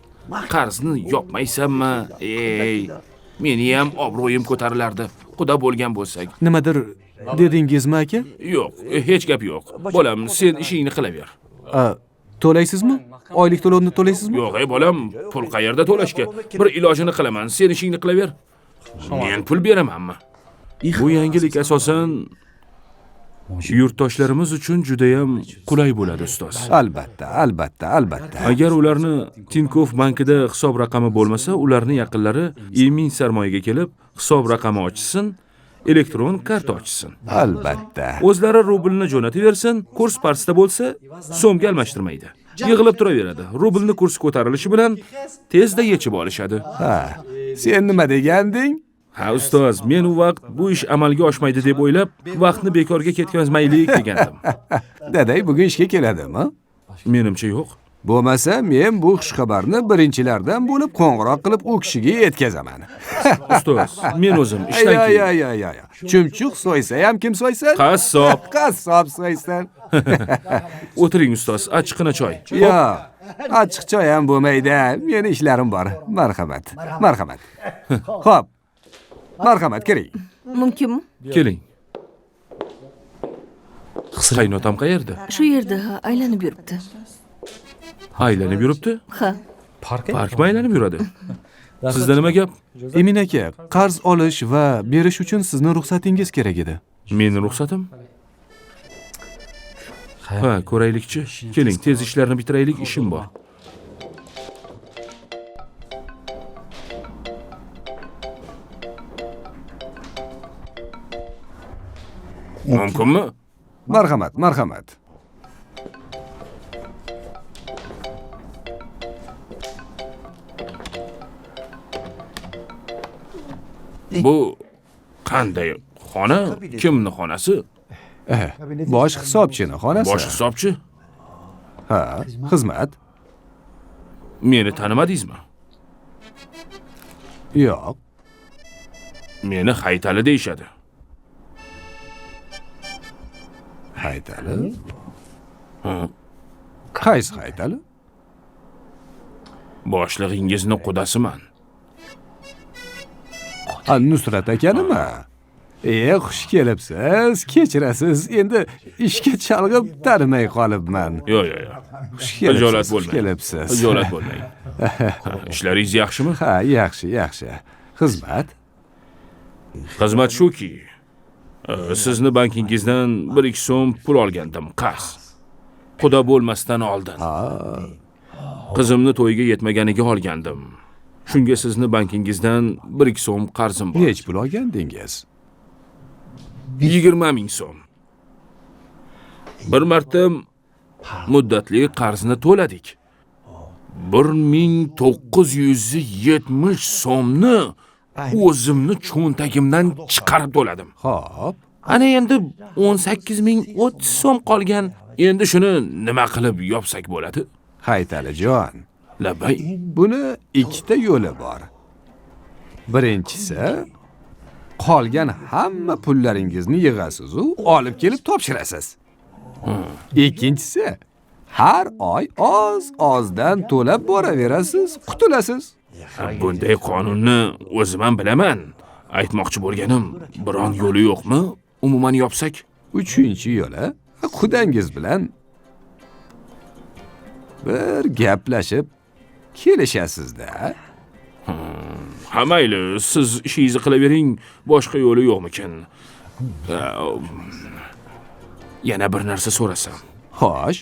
qarzni yopmaysanmi? Ey, meni ham obro'yim ko'tarilardi. Xudo bo'lgan bo'lsak. Nimadir dedingizmi aka? Yo'q, hech gap yo'q. Bolam, sen ishingni qilaver. To'laysizmi? Oylik to'lovni to'laysizmi? Yo'q, ey bolam, pul qayerda to'lashga? Bir ilojini qilaman, sen ishingni qilaver. Men pul beramanmi? Bu yangilik asosan Yurtdoshlarimiz uchun judayam qulay bo'ladi, ustoz. Albatta, albatta, albatta. Agar ularni Tinkoff bankida hisob raqami bo'lmasa, ularni yaqinlari Emin sarmoyaga kelib, hisob raqami ochsin, elektron karta ochsin. Albatta. O'zlari rublni jo'nataversin, kurs pastda bo'lsa, so'mga almashtirmaydi. Yig'ilib turaveradi. Rublni kursi ko'tarilishi bilan tezda yechib olishadi. Ha, sen nima deganding? Ha, ustoz, men u vaqt bu ish amalga oshmaydi deb o'ylab, vaqtni bekorga ketkazmaylik degandim. Daday bugun ishga keladimi? Menimcha yo'q. Bo'lmasa, men bu xushxabarni birinchilardan bo'lib qo'ng'iroq qilib u kishiga yetkazaman. Ustoz, men o'zim ishdan keyin. Ay. Chumchuq so'ysa ham kim so'ysin? Qassob. Qassob so'ysin. O'tiring ustoz, achchiqqina choy. Yo'q, achchiq choy ham bo'lmaydi. Meni ishlarim bor. Marhamat. Marhamat. Xo'p. Marhamat, kiring. Mumkinmi? Keling. Qaynotam qayerda? Shu yerda aylanib yuribdi. Aylanib yuribdi? Ha. Parkmi aylanib yuradi? Sizda nima gap? Emin aka, qarz olish va berish uchun sizni ruxsatingiz kerak edi. Meni ruxsatim? Ha, ko'raylikchi. Keling, tez ishlarni bitiraylik, ishim bor. Mumkinmi? Marhamat, marhamat. Bu qanday xona? Kimni xonasi? Bosh hisobchini xonasi. Bosh hisobchi? Ha, xizmat. Meni tanimadingizmi? Yo'q. Meni Haytali deyishadi. Haytali? Ha. Qaysi Haytali? Boshlig'ingizni qudasiman. Nusrat akanimi? Xush kelibsiz, kechirasiz. Endi ishga chalg'ib tanimay qolibman. Yo'q, yo'q, yo'q. Xush kelibsiz, xush kelibsiz. Xijolat bo'lmang. Ishlaringiz yaxshimi? Ha, yaxshi, yaxshi. Xizmat? Xizmat shuki, sizni bankingizdan 1-2 so'm pul olgandim, qarz. Quda bo'lmasdan oldin. Qizimni to'yiga yetmaganiga olgandim. Shunga sizni bankingizdan 1-2 so'm qarzim bor. Nech pul olgandingiz? 20 ming so'm. Bir marta muddatli qarzni to'ladik. 1970 so'mni o'zimni cho'ntagimdan chiqarib to'ladim. Xo'p. Ana endi 18030 so'm qolgan. Endi shuni nima qilib yopsak bo'ladi? Haytalijon. Labay. Buni ikkita yo'li bor. Birinchisi, qolgan hamma pullaringizni yig'asiz u olib kelib topshirasiz. Ikkinchisi, har oy oz-ozdan to'lab boraverasiz, qutulasiz. Bunday qonunni o'zim ham bilaman. Aytmoqchi bo'lganim, biron yo'li yo'qmi? Umuman yopsak? Uchinchi yo'li, qudangiz bilan bir gaplashib kelishasiz-da. Ha, mayli, siz ishingizni qilavering, boshqa yo'li yo'qmikin? Yana bir narsa so'rasam. Xo'sh.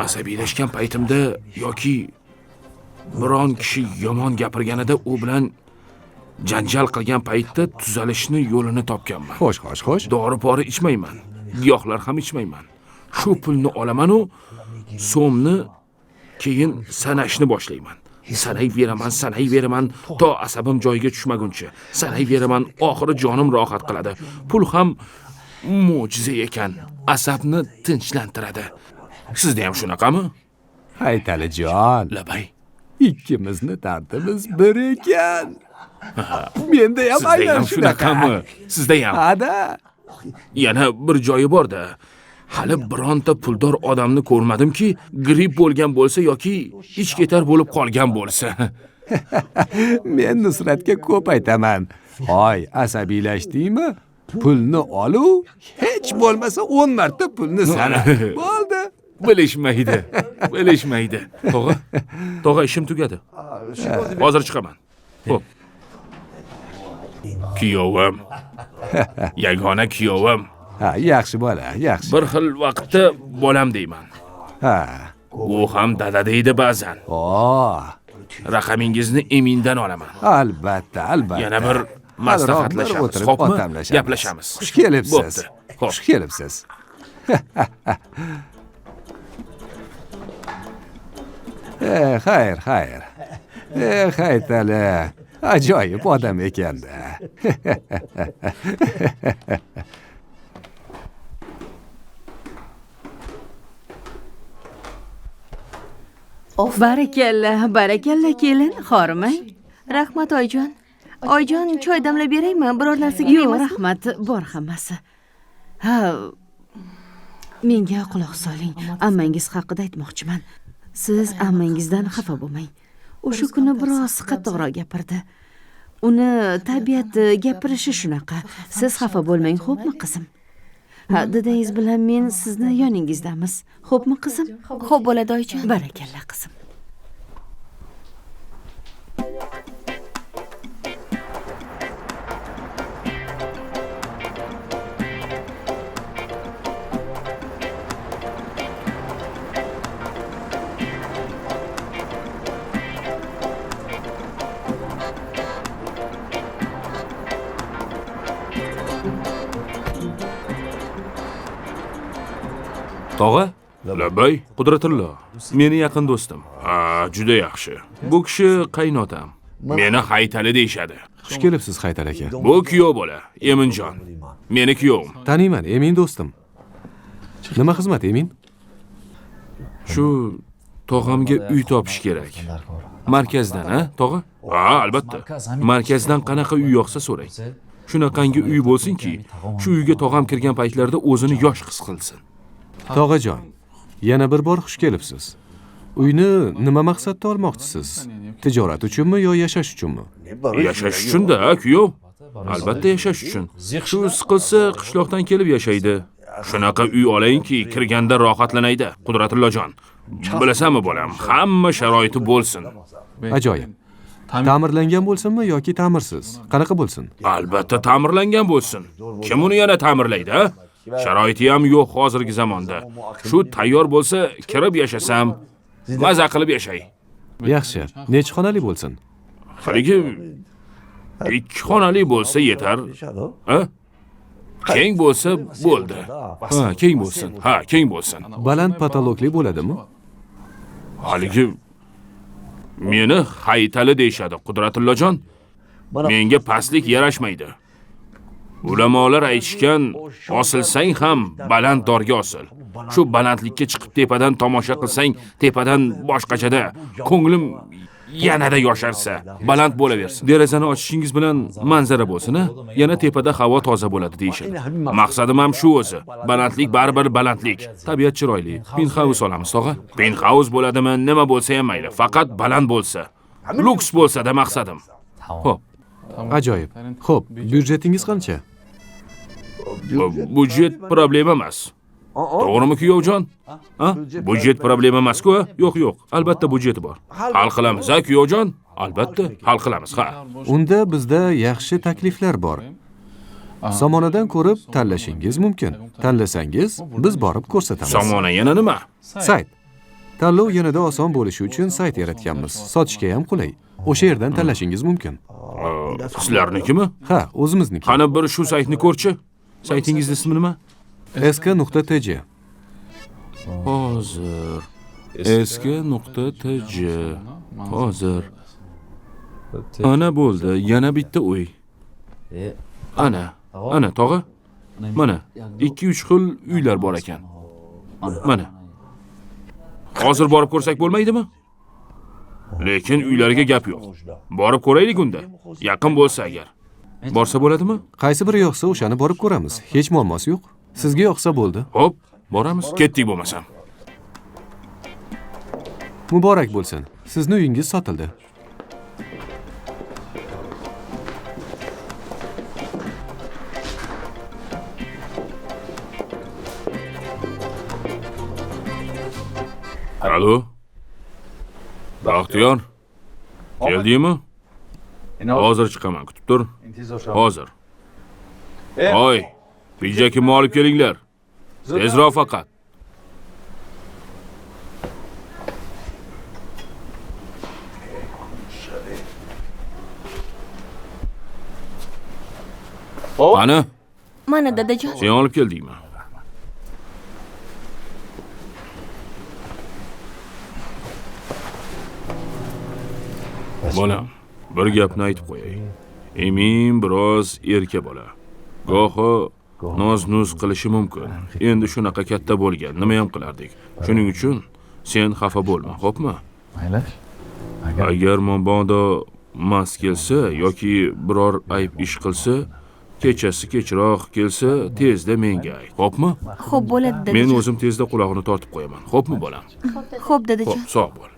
Asabiylashgan paytimda yoki biron kishi yomon gapirganida u bilan janjal qilgan paytda tuzalishni yo'lini topganman. Xo'sh, xo'sh, xo'sh. Dori-pori ichmayman, giyohlar ham ichmayman. Shu pulni olaman-u, so'mni keyin sanashni boshlayman. Sanayveraman, sanayveraman, to asabim joyiga tushmaguncha. Sanayveraman, oxiri jonim rohat qiladi. Pul ham mo'jiza ekan, asabni tinchlantiradi. Sizda ham shunaqami? Haytalijon. Labay. Ikkimizni dardimiz bir ekan. Menda ham aynan shunaqami? Sizda ham. Ha-da. Yana bir joyi bor-da. Hali bironta puldor odamni ko'rmadimki, gripp bo'lgan bo'lsa yoki ich ketar bo'lib qolgan bo'lsa. Men Nusratga ko'p aytaman. Hoy, asabiylashdingmi? Pulni olu, hech bo'lmasa 10 marta pulni sana. Bo'ldi. Bilishmaydi. Bilishmaydi. Tog'a, tog'a, ishim tugadi. Hozir chiqaman. Xo'p. Kuyovim. Yagona kuyovim. Ha, yaxshi bola, yaxshi. Bir xil vaqtda bolam deyman. Ha. U ham dada deydi ba'zan. O, Raqamingizni Emindan olaman. Albatta, albatta. Yana bir maslahatlashamiz, xo'pmi? Gaplashamiz. Xush kelibsiz. Bo'pti. Xo'p. Xush kelibsiz. Xayr, xayr. Haytali. Ajoyib odam ekanda. Barakalla, barakalla kelin, xormang. Rahmat oyijon. Oyijon, choy damlab beraymi? Biror narsa Yo'q, kerakmi? rahmat, bor hammasi. Ha, menga quloq soling. Ammangiz haqida aytmoqchiman. Siz ammangizdan xafa bo'lmang. O'sha kuni biroz qattiqroq gapirdi. Uni tabiati, gapirishi shunaqa. Siz xafa bo'lmang, xo'pmi qizim? Ha, dadangiz bilan men sizni yoningizdamiz. Xo'pmi qizim? Xo'p bo'ladi oyijon. Barakalla qizim. Tog'a? Labbay, Qudratullo. Meni yaqin do'stim. Ha, juda yaxshi. Bu kishi qaynotam. Meni Haytali deyshadi. Xush kelibsiz Haytal aka. Bu kuyov bola, Eminjon. Meni kuyovim. Taniyman, Emin do'stim. Nima xizmat, Emin? Shu tog'amga uy topish kerak. Markazdan, ha, tog'a? Ha, albatta. Markazdan qanaqa uy yoqsa so'rang. Shunaqangi uy bo'lsinki, shu uyga tog'am kirgan paytlarida o'zini yosh his qilsin. Tog'ajon, yana bir bor xush kelibsiz. Uyni nima maqsadda olmoqchisiz? Tijorat uchunmi yo yashash uchunmi? Yashash uchun-da, kuyov. Albatta yashash uchun. Shu siqilsa qishloqdan kelib yashaydi. Shunaqa uy olayinki, kirganda rohatlanaydi. Qudratullojon, bilasanmi bolam, hamma sharoiti bo'lsin. Ajoyib. Ta'mirlangan bo'lsinmi yoki ta'mirsiz? Qanaqa bo'lsin? Albatta ta'mirlangan bo'lsin. Kim uni yana ta'mirlaydi, ha? Sharoiti ham yo'q hozirgi zamonda. Shu tayyor bo'lsa, kirib yashasam, maza qilib yashay. Yaxshi. Necha xonali bo'lsin? Haligi 2 xonali bo'lsa yetar. Ha? Keng bo'lsa bo'ldi. Ha, keng bo'lsin. Ha, keng bo'lsin. Baland patologli bo'ladimi? Haligi meni Haytali deyshadi, Qudratullojon. Menga pastlik yarashmaydi. Ulamolar aytishgan, osilsang ham baland dorga osil. Shu balandlikka chiqib tepadan tomosha qilsang, tepadan boshqachada ko'nglim yanada yosharsa, baland bo'laversin. Derazani ochishingiz bilan manzara bo'lsin, ha? Yana tepada havo toza bo'ladi deyishadi. Maqsadim ham shu o'zi. Balandlik baribir balandlik. Tabiat chiroyli. Penthouse olamiz, tog'a. Penthouse bo'ladimi, nima bo'lsa ham mayli, faqat baland bo'lsa. Luks bo'lsa-da maqsadim. Xo'p. Ajoyib. Xo'p, byudjetingiz qancha? Budjet problema emas. To'g'rimi kuyovjon? Ha? Budjet problema emas-ku? Yo'q, yo'q. Albatta budjeti bor. Hal qilamiz, ha kuyovjon? Albatta, hal qilamiz, ha. Unda bizda yaxshi takliflar bor. Samonadan ko'rib tanlashingiz mumkin. Tanlasangiz, biz borib ko'rsatamiz. Samona yana nima? Sayt. Tanlov yanada oson bo'lishi uchun sayt yaratganmiz. Sotishga ham qulay. O'sha yerdan tanlashingiz mumkin. Sizlarnikimi? Ha, o'zimizniki. Qani bir shu saytni ko'rchi. Saytingizni ismi nima? sk.tj. Hozir. sk.tj. Hozir. Ana bo'ldi, yana bitta uy. Ana, ana tog'a. Mana 2-3 xil uylar bor ekan. Mana. Hozir borib ko'rsak bo'lmaydimi? Lekin uylarga gap yo'q. Borib ko'raylik unda. Yaqin bo'lsa agar. Borsa bo'ladimi? Qaysi biri yoqsa o'shani borib ko'ramiz. Hech muammosi yo'q. Sizga yoqsa bo'ldi. Xo'p, boramiz. Ketdik bo'lmasam. Muborak bo'lsin. Sizni uyingiz sotildi. Alo. Baxtiyor. Keldingmi? Hozir chiqaman, kutib tur. Hozir. Oy. Pidjakimni olib kelinglar. Tezroq faqat. Qani? Mana dadajon. Sen olib keldingmi? Bolam, bir gapni aytib qo'yay. Emin biroz erka bola. Goho noz-nuz qilishi mumkin. Endi shunaqa katta bo'lgan, nima ham qilardik? Shuning uchun sen xafa bo'lma, xo'pmi? Agar mabodo mast kelsa yoki biror ayb ish qilsa, kechasi kechroq kelsa, tezda menga ayt, xo'pmi? Xo'p bo'ladi, dadajon. Men o'zim tezda qulog'ini tortib qo'yaman, xo'pmi bolam? Xo'p, dadajon. Xo'p, sog' bo'l.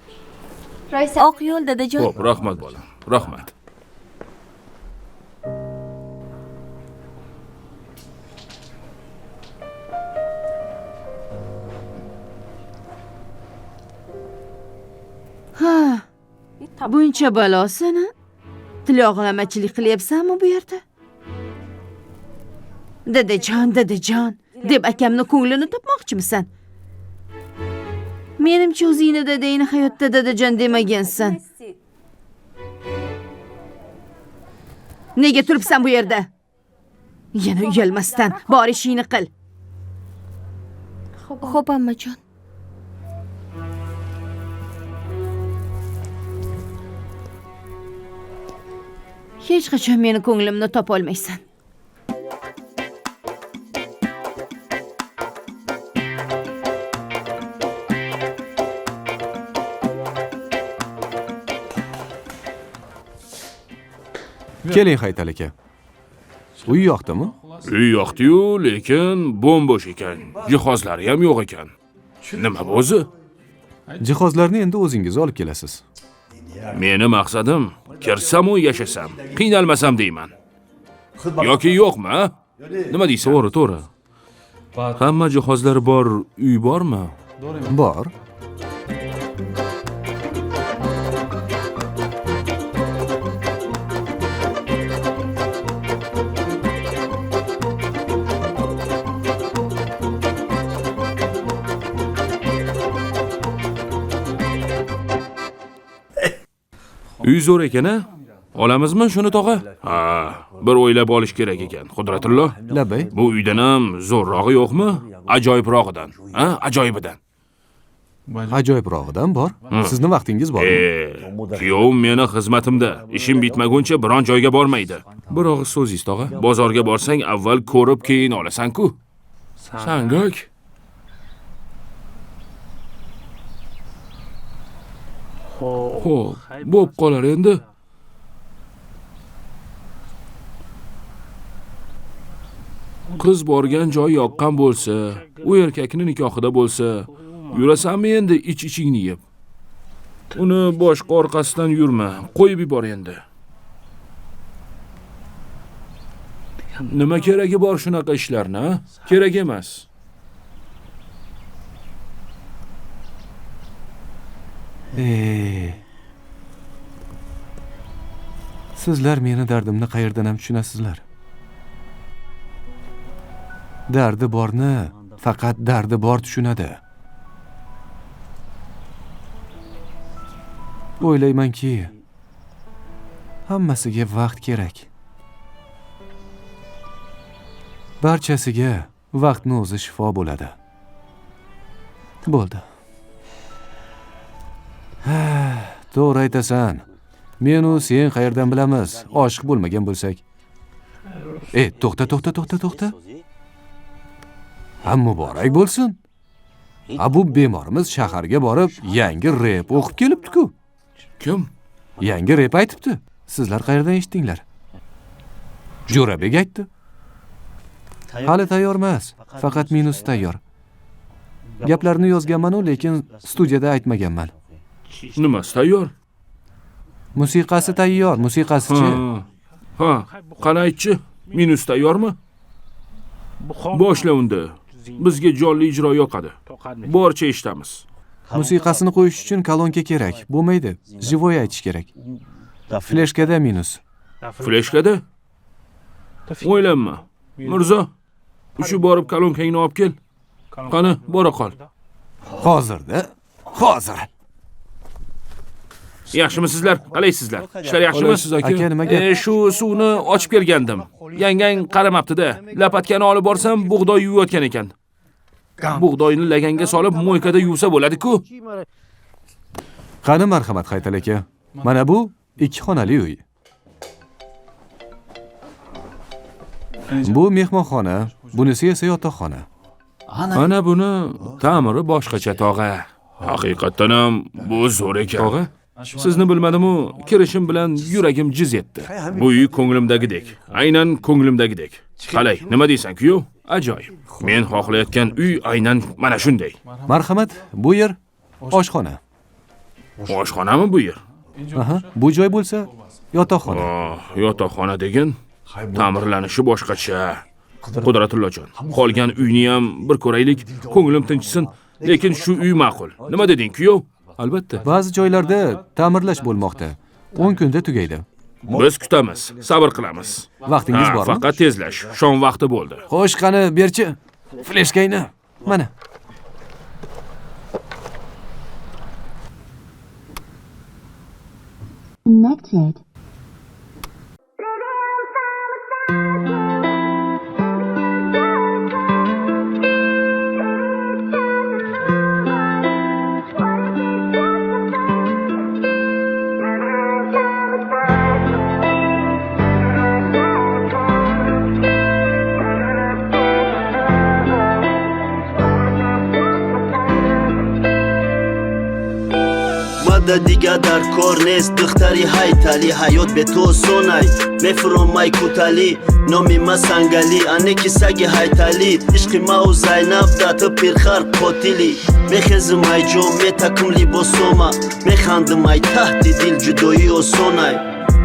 Oq yo'l, dadajon. Xo'p, rahmat bolam, rahmat. Ha, buncha balosini tiloqlamachilik qilyapsanmi bu yerda? Dadajon, dadajon deb akamni ko'nglini topmoqchimisan? Menimcha o'zingni dadangni hayotda dadajon demagansan. Nega turibsan bu yerda? Yana uyalmasdan bor ishingni qil. Xo'p, ammajon. Hech qachon meni ko'nglimni topa olmaysan. Keling Haytal aka. Uy yoqdimi? Uy yoqdi-yu, lekin bo'm-bo'sh ekan. Jihozlari ham yo'q ekan. Nima bu o'zi? Jihozlarni endi o'zingiz olib kelasiz. Meni maqsadim kirsam u yashasam, qiynalmasam deyman. Yoki yo'qmi? Nima deysiz? To'g'ri, to'g'ri. Hamma jihozlari bor uy bormi? Bor. Uy zo'r ekan-a? Olamizmi shuni tog'a? Ha, bir o'ylab olish kerak ekan. Qudratullo. Labay. Bu uydan ham zo'rrog'i yo'qmi? Ajoyibrog'idan. Ha, ajoyibidan. Ajoyibrog'idan bor. Sizni vaqtingiz bormi? Kuyovim meni xizmatimda. Ishim bitmaguncha biron joyga bormaydi. Bir og'iz so'zingiz tog'a. Bozorga borsang avval ko'rib keyin olasan-ku. Sangak. Xo'p, bo'p qolar endi. Qiz borgan joy yoqqan bo'lsa, u erkakning nikohida bo'lsa, yurasanmi endi ich-ichingni yeb? Uni boshqa orqasidan yurma, qo'yib yubor endi. Nima keragi bor shunaqa ishlarni, ha? Kerak emas. Sizlar meni dardimni qayerdan ham tushunasizlar? Dardi borni faqat dardi bor tushunadi. O'ylaymanki, hammasiga vaqt kerak. Barchasiga vaqtni o'zi shifo bo'ladi. Bo'ldi. To'g'ri aytasan. Men u sen qayerdan bilamiz? Oshiq bo'lmagan bo'lsak. To'xta, to'xta, to'xta, to'xta. Ha, muborak bo'lsin. Ha, bu bemorimiz shaharga borib yangi rep o'qib kelibdi-ku. Kim? Yangi rep aytibdi. Sizlar qayerdan eshitdinglar? Jo'rabek aytdi. Hali tayyor emas, faqat minus tayyor. Gaplarni yozganman-u, lekin studiyada aytmaganman. Nimasi tayyor? Musiqasi tayyor, musiqasichi. Ha, qani aytchi, minus tayyormi? Boshla unda. Bizga jonli ijro yoqadi. Borcha eshitamiz. Musiqasini qo'yish uchun kolonka kerak. Bo'lmaydi. Живой aytish kerak. Fleshkada minus. Fleshkada? O'ylanma. Mirzo, Uchib borib kolonkangni olib kel. Qani, bora qol. Hozirda, hozir. Yaxshimisizlar? Qalaysizlar? Ishlar yaxshimi? Aka, nima gap? Shu suvni ochib kelgandim. Yangang qaramabdi-da. Lapatkani olib borsam, bug'doy yuvayotgan ekan. Bug'doyni laganga solib, mo'ykada yuvsa bo'ladi-ku. Qani, marhamat Haytal aka. Mana bu 2 xonali uy. Bu mehmonxona, bunisi esa yotoqxona. Ana buni ta'miri boshqacha tog'a. Haqiqatan ham bu zo'r ekan. Tog'a, sizni bilmadim-u, kirishim bilan yuragim jiz etdi. Bu uy ko'nglimdagidek. Aynan ko'nglimdagidek. Qalay, nima deysan, kuyov? Ajoyib. Men xohlayotgan uy aynan mana shunday. Marhamat, bu yer oshxona. Oshxonami bu yer? Aha, bu joy bo'lsa yotoqxona. Yotoqxona degin, ta'mirlanishi boshqacha. Qudratullajon, qolgan uyni ham bir ko'raylik, ko'nglim tinchsin, lekin shu uy ma'qul. Nima deding, kuyov? Albatta. Ba'zi joylarda ta'mirlash bo'lmoqda. 10 kunda tugaydi. Biz kutamiz, sabr qilamiz. Vaqtingiz bormi? Faqat tezlash. Shom vaqti bo'ldi. Xo'sh, qani berchi fleshkangni. Mana. Connected. Дига дар кор нест духтари ҳайталӣ ҳаёт бе ту осонай мефуромай куталӣ номи ма сангалӣ анеки саги ҳайталӣ ишқи мау Зайнаб да ту пирхар қотилӣ мехезим ай ҷом метакум либосома механдим ай таҳти дил ҷудоӣ осонай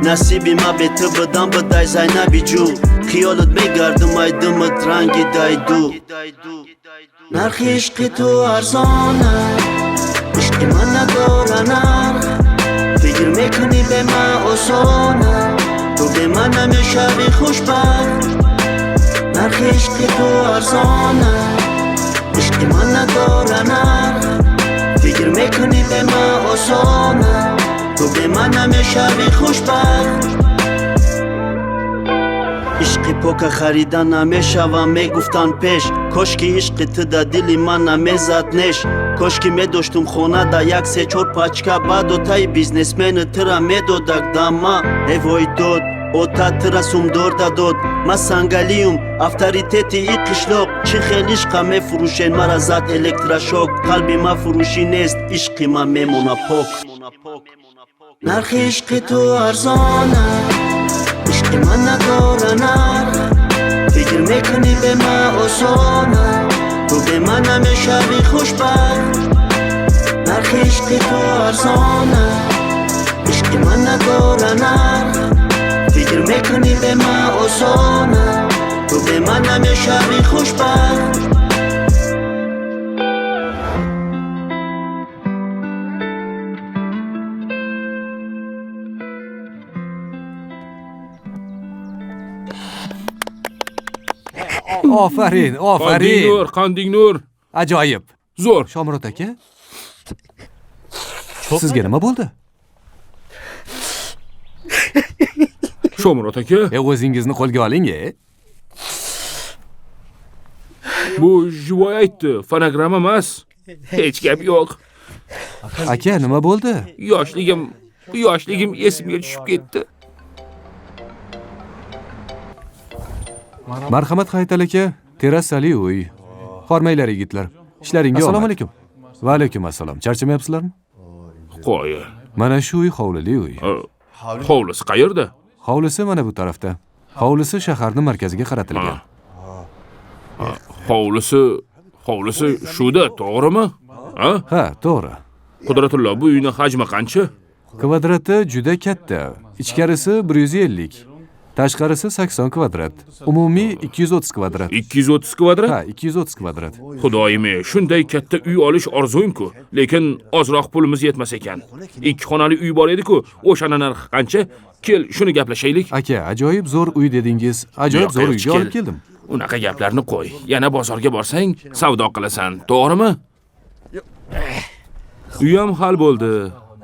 насиби ма бе ту будан будай Зайнаби ҷӯ хиёлат мегардим ай димат ранги дайду нархи ишқи ту арзонай ишқи ман надора нарх фикр мекунӣ бе ман осона ту бе ман намешавӣ хушбахт нархи ишқи ту арзона ишқи ман надора нарх фикр мекунӣ бе ман осона ту бе ман намешавӣ хушбахт ишқи пока харида намешавам мегуфтанд пеш кошки ишқи ту да дили ман намезад неш кошки медоштум хона да 1-3-4 пачка баъд отаи бизнесмени тура медодак дама эвой дод ота тура сумдор дадод ма сангалиюм авторитети и қишлоқ чӣ хел ишқа мефурӯшен мара зад электрошок қалби ма фурӯшӣ нест ишқи ман мемона пок нархи ишқи ту арзона ишқи ман надора нарх фикр мекунӣ бе ман осона ту бе ман намешавӣ хушбахт нархи ишқи ту арзона ишқи ман надора нарх фикр мекунӣ бе ман осона ту бе ман намешавӣ хушбахт Ofarin, ofarin. Qanding nur, qanding nur. Ajoyib. Zo'r. Shomurod aka. Sizga nima bo'ldi? Shomurod aka, o'zingizni qo'lga oling, Bu jivoy aytdi, fonogramma emas. Hech gap yo'q. Aka, nima bo'ldi? Yoshligim esimga tushib ketdi. Marhamat Haytal aka, terrasali uy. Hormanglar yigitlar. Ishlaringga omad. Assalomu alaykum. Va alaykum assalom. Charchamayapsizlarmi? Qo'y. Mana shu uy hovlili uy. Hovlisi qayerda? Hovlisi mana bu tarafda. Hovlisi shaharning markaziga qaratilgan. Hovlisi shuda, to'g'rimi? Ha? Ha, to'g'ri. Qudratullo, bu uyning hajmi qancha? Kvadrati juda katta. Ichkarisi 150. Tashqarisi 80 kvadrat. Umumiy 230 kvadrat. 230 kvadrat? Ha, 230 kvadrat. Xudoyim, shunday katta uy olish orzuim-ku, lekin ozroq pulimiz yetmas ekan. 2 xonali uy bor edi-ku, o'shani narxi qancha? Kel, shuni gaplashaylik. Aka, ajoyib zo'r uy dedingiz. Ajoyib zo'r uyga olib keldim. Unaqa gaplarni qo'y. Yana bozorga borsang, savdo qilasan, to'g'rimi? Uyam hal bo'ldi.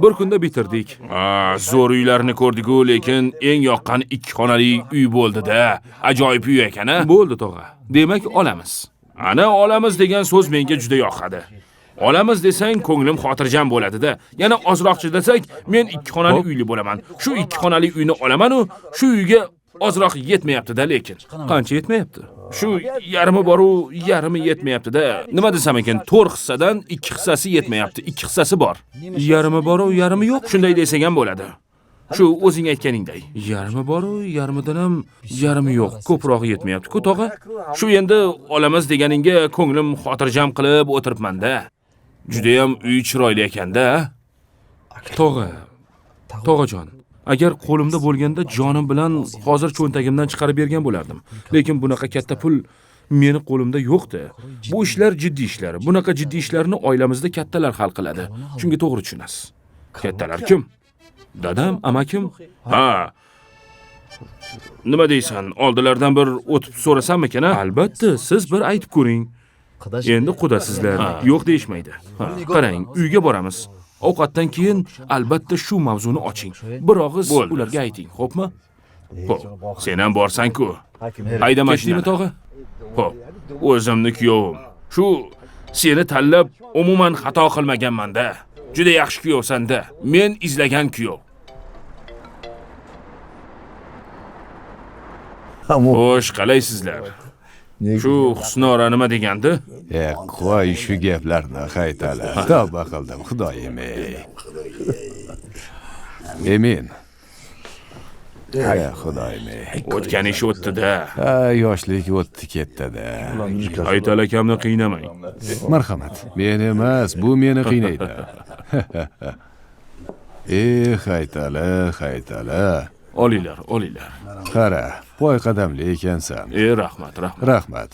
Bir kunda bitirdik. Zo'r uylarni ko'rdik-ku, lekin eng yoqqan 2 xonali uy bo'ldi-da. Ajoyib uy ekan-a? Bo'ldi tog'a. Demak, olamiz. Ana olamiz degan so'z menga juda yoqadi. Olamiz desang, ko'nglim xotirjam bo'ladi-da. Yana ozroq chidasak, men 2 xonali uyli bo'laman. Shu 2 xonali uyni olaman-u, shu uyga ozroq yetmayapti-da lekin. Qancha yetmayapti? Shu yarmi bor-u, yarmi yetmayapti-da. Nima desam ekan, 4 hissadan 2 hissasi yetmayapti, 2 hissasi bor. Yarmi bor-u, yarmi yo'q. Shunday desang ham bo'ladi. Shu o'zing aytganingday. Yarmi bor-u, yarmidan ham yarmi yo'q. Ko'proq yetmayapti-ku tog'a. Shu endi olamiz deganingga ko'nglim xotirjam qilib o'tiribman-da. Juda ham uy chiroyli ekan-da. Tog'a, tog'ajon, agar qo'limda bo'lganda jonim bilan hozir cho'ntagimdan chiqarib bergan bo'lardim. Lekin bunaqa katta pul meni qo'limda yo'qdi. Bu ishlar jiddiy ishlar. Bunaqa jiddiy ishlarni oilamizda kattalar hal qiladi. Shunga to'g'ri tushunasiz. Kattalar kim? Dadam, amakim. Ha. Nima deysan? Oldilaridan bir o'tib so'rasammikan, a? Albatta, siz bir aytib ko'ring. Endi qudasizlar, yo'q deyishmaydi. Qarang, uyga boramiz. Ovqatdan keyin albatta shu mavzuni oching. Bir og'iz ularga ayting, xo'pmi? Xo'p, sen ham borsan-ku. Hayda mashinani tog'a. Xo'p, o'zimni kuyovim. Shu seni tanlab umuman xato qilmaganman-da. Juda yaxshi kuyovsan-da. Men izlagan kuyov. Xo'sh, qalaysizlar? Shu Husnora nima degandi? Qo'y shu gaplarni Haytali. Tavba qildim, Xudoyim. Emin. Xudoyim. O'tgan ish o'tdi-da. Ha, yoshlik o'tdi ketdi-da. Haytali akamni qiynamang. Marhamat. Men emas, bu meni qiynaydi. Haytali, Haytali. Olinglar, olinglar. Qara, poy qadamli ekansan. Rahmat, rahmat. Rahmat.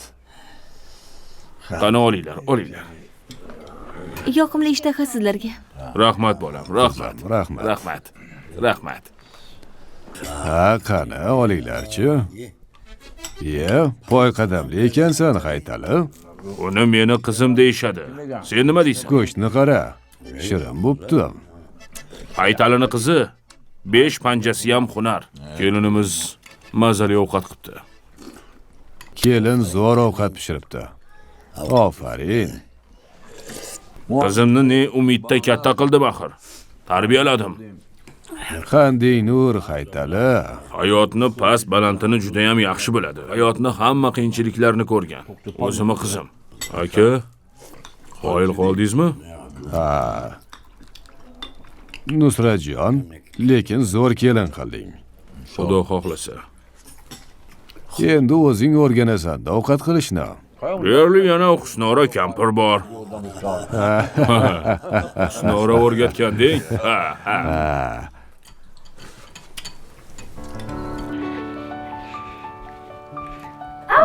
Qani olinglar, olinglar. Yoqimli ishtaha sizlarga. Rahmat bolam, rahmat. Rahmat. Rahmat. Rahmat. Ha, qani olinglarchi. Poy qadamli ekansan, Haytali. Uni meni qizim deyishadi. Sen nima deysan? Go'shtni qara. Shirin bo'pti. Haytalini qizi 5 panjasi ham hunar. Kelinimiz mazali ovqat qilibdi. Kelin zo'r ovqat pishiribdi. Ofarin. Qizimni ne umidda katta qildim axir. Tarbiyaladim. Qanday nur, Haytali. Hayotni past balandini juda ham yaxshi biladi. Hayotni hamma qiyinchiliklarni ko'rgan. O'zimni qizim. Aka, qoyil qoldingizmi? Ha. Nusratjon, lekin zo'r kelin qilding. Xudo xohlasa. Endi o'zing o'rganasan ovqat qilishni. Deyarli yana Husnora kampir bor. Husnora o'rgatgandek. Ha, ha.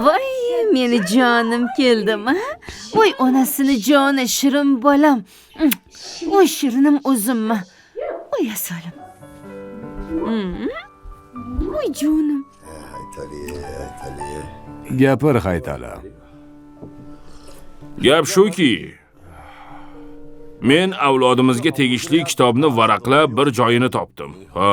Voy, meni jonim keldimi? Voy, onasini joni, shirin bolam. Voy, shirinim o'zimmi? Voy, asalim. Voy, jonim. Gapir, Haytali. Gap shuki, men avlodimizga tegishli kitobni varaqlab bir joyini topdim. Ha.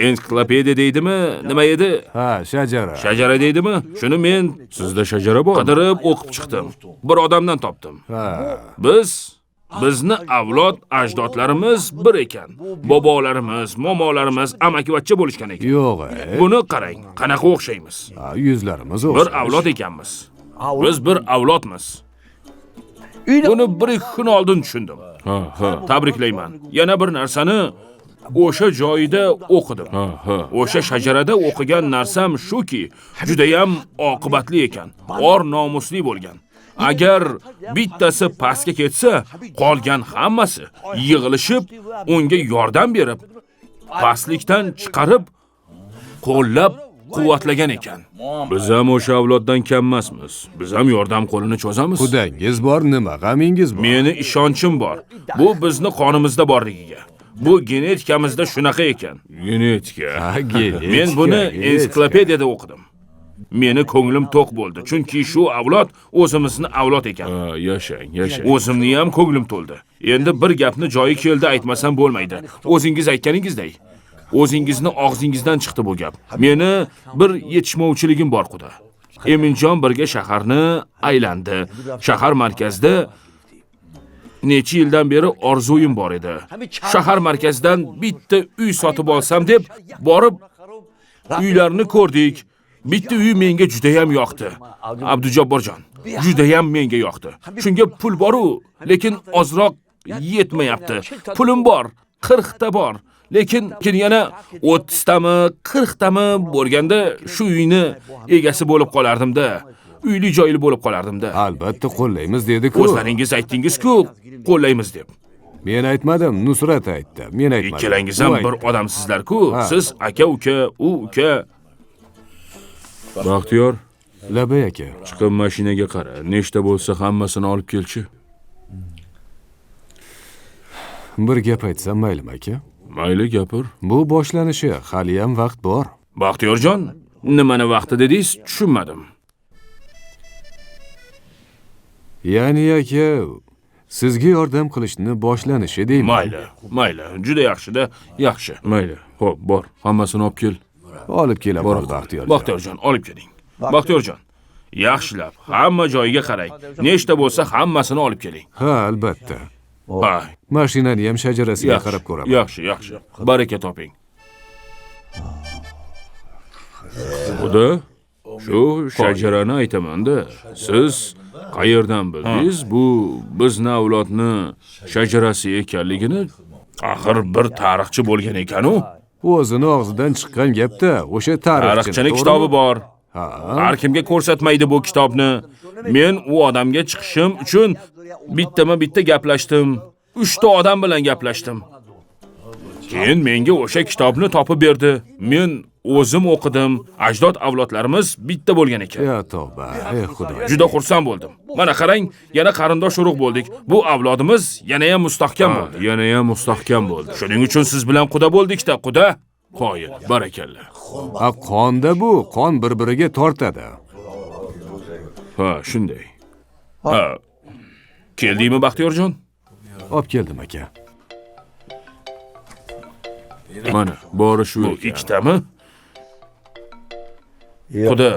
Ensiklopediya deydimi? Nima edi? Ha, shajara. Shajara deydimi? Shuni men sizda shajara bor. Qidirib o'qib chiqdim. Bir odamdan topdim. Ha. Bizni avlod ajdodlarimiz bir ekan. Bobolarimiz, momolarimiz amakivachcha bo'lishgan ekan. Yo'q. Buni qarang, qanaqa o'xshaymiz? Ha, yuzlarimiz o'xshash. Bir avlod ekanmiz. Biz bir avlodmiz. Buni bir kun oldin tushundim. Ha, ha. Tabriklayman. Yana bir narsani o'sha joyida o'qidim. Ha, ha. O'sha shajarada o'qigan narsam shuki, juda ham oqibatli ekan, or nomusli bo'lgan. Agar bittasi pastga ketsa, qolgan hammasi yig'ilishib, unga yordam berib, pastlikdan chiqarib, qo'llab quvvatlagan ekan. Biz ham o'sha avloddan kam emasmiz. Biz ham yordam qo'lini cho'zamiz. Xudangiz bor, nima g'amingiz bor? Meni ishonchim bor. Bu bizni qonimizda borligiga. Bu genetikamizda shunaqa ekan. Genetika. Ha, genetika. Men buni ensiklopediyada o'qidim. Meni ko'nglim to'q bo'ldi, chunki shu avlod o'zimizni avlod ekan. Ha, yashang, yashang. O'zimni ham ko'nglim to'ldi. Endi bir gapni joyi keldi aytmasam bo'lmaydi. O'zingiz aytganingizday, o'zingizni og'zingizdan chiqdi bu gap. Meni bir yetishmovchiligim bor quda. Eminjon birga shaharni aylandi. Shahar markazida necha yildan beri orzuyim bor edi. Shahar markazidan bitta uy sotib olsam deb borib uylarni ko'rdik. Bitta uy menga juda ham yoqdi. Abdujabborjon, juda ham menga yoqdi. Shunga pul bor-u, lekin ozroq yetmayapti. Pulim bor, 40 ta bor. Lekin yana 30 tami, 40 tami bo'lganda shu uyni egasi bo'lib qolardim-da. Uyli joyli bo'lib qolardim-da. Albatta qo'llaymiz dedi-ku. O'zlaringiz aytdingiz-ku, qo'llaymiz deb. Men aytmadim, Nusrat aytdi. Men aytmadim. Ikkalangiz ham bir odamsizlar-ku. Siz aka uka, u uka. Baxtiyor, Labay aka. Chiqib mashinaga qara. Nechta bo'lsa hammasini olib kelchi. Bir gap aytsam maylimi aka? Mayli, gapir. Bu boshlanishi, hali ham vaqt bor. Baxtiyorjon, nimani vaqti dedingiz, tushunmadim. Ya'ni aka, sizga yordam qilishni boshlanishi deyman. Mayli, mayli, juda yaxshi-da, yaxshi. Mayli, xo'p, bor, hammasini olib kel. Olib kelaman Baxtiyorjon. Baxtiyorjon, olib keling. Baxtiyorjon, yaxshilab hamma joyiga qarang. Nechta bo'lsa hammasini olib keling. Ha, albatta. Ha, mashinani ham shajarasiga qarab ko'raman. Yaxshi, yaxshi. Baraka toping. Xudo, shu shajarani aytaman-da. Siz qayerdan bildingiz bu bizni avlodni shajarasi ekanligini? Axir bir tarixchi bo'lgan ekan-u. O'zini og'zidan chiqqan gapda, o'sha tarixchining kitobi bor. Har kimga ko'rsatmaydi bu kitobni. Men u odamga chiqishim uchun bittama-bitta gaplashdim. 3 ta odam bilan gaplashdim. Keyin menga o'sha kitobni topib berdi. Men o'zim o'qidim. Ajdod avlodlarimiz bitta bo'lgan ekan. Ya tavba, ey Xudo. Juda xursand bo'ldim. Mana qarang, yana qarindosh urug' bo'ldik. Bu avlodimiz yana ham mustahkam bo'ldi. Yana ham mustahkam bo'ldi. Shuning uchun siz bilan quda bo'ldik-da, quda. Qoyil, barakalla. Ha, qonda bu, qon bir-biriga tortadi. Ha, shunday. Ha. Keldingmi Baxtiyorjon? Olib keldim aka. Mana, bori shu ekan. Ikkitami? Xudo,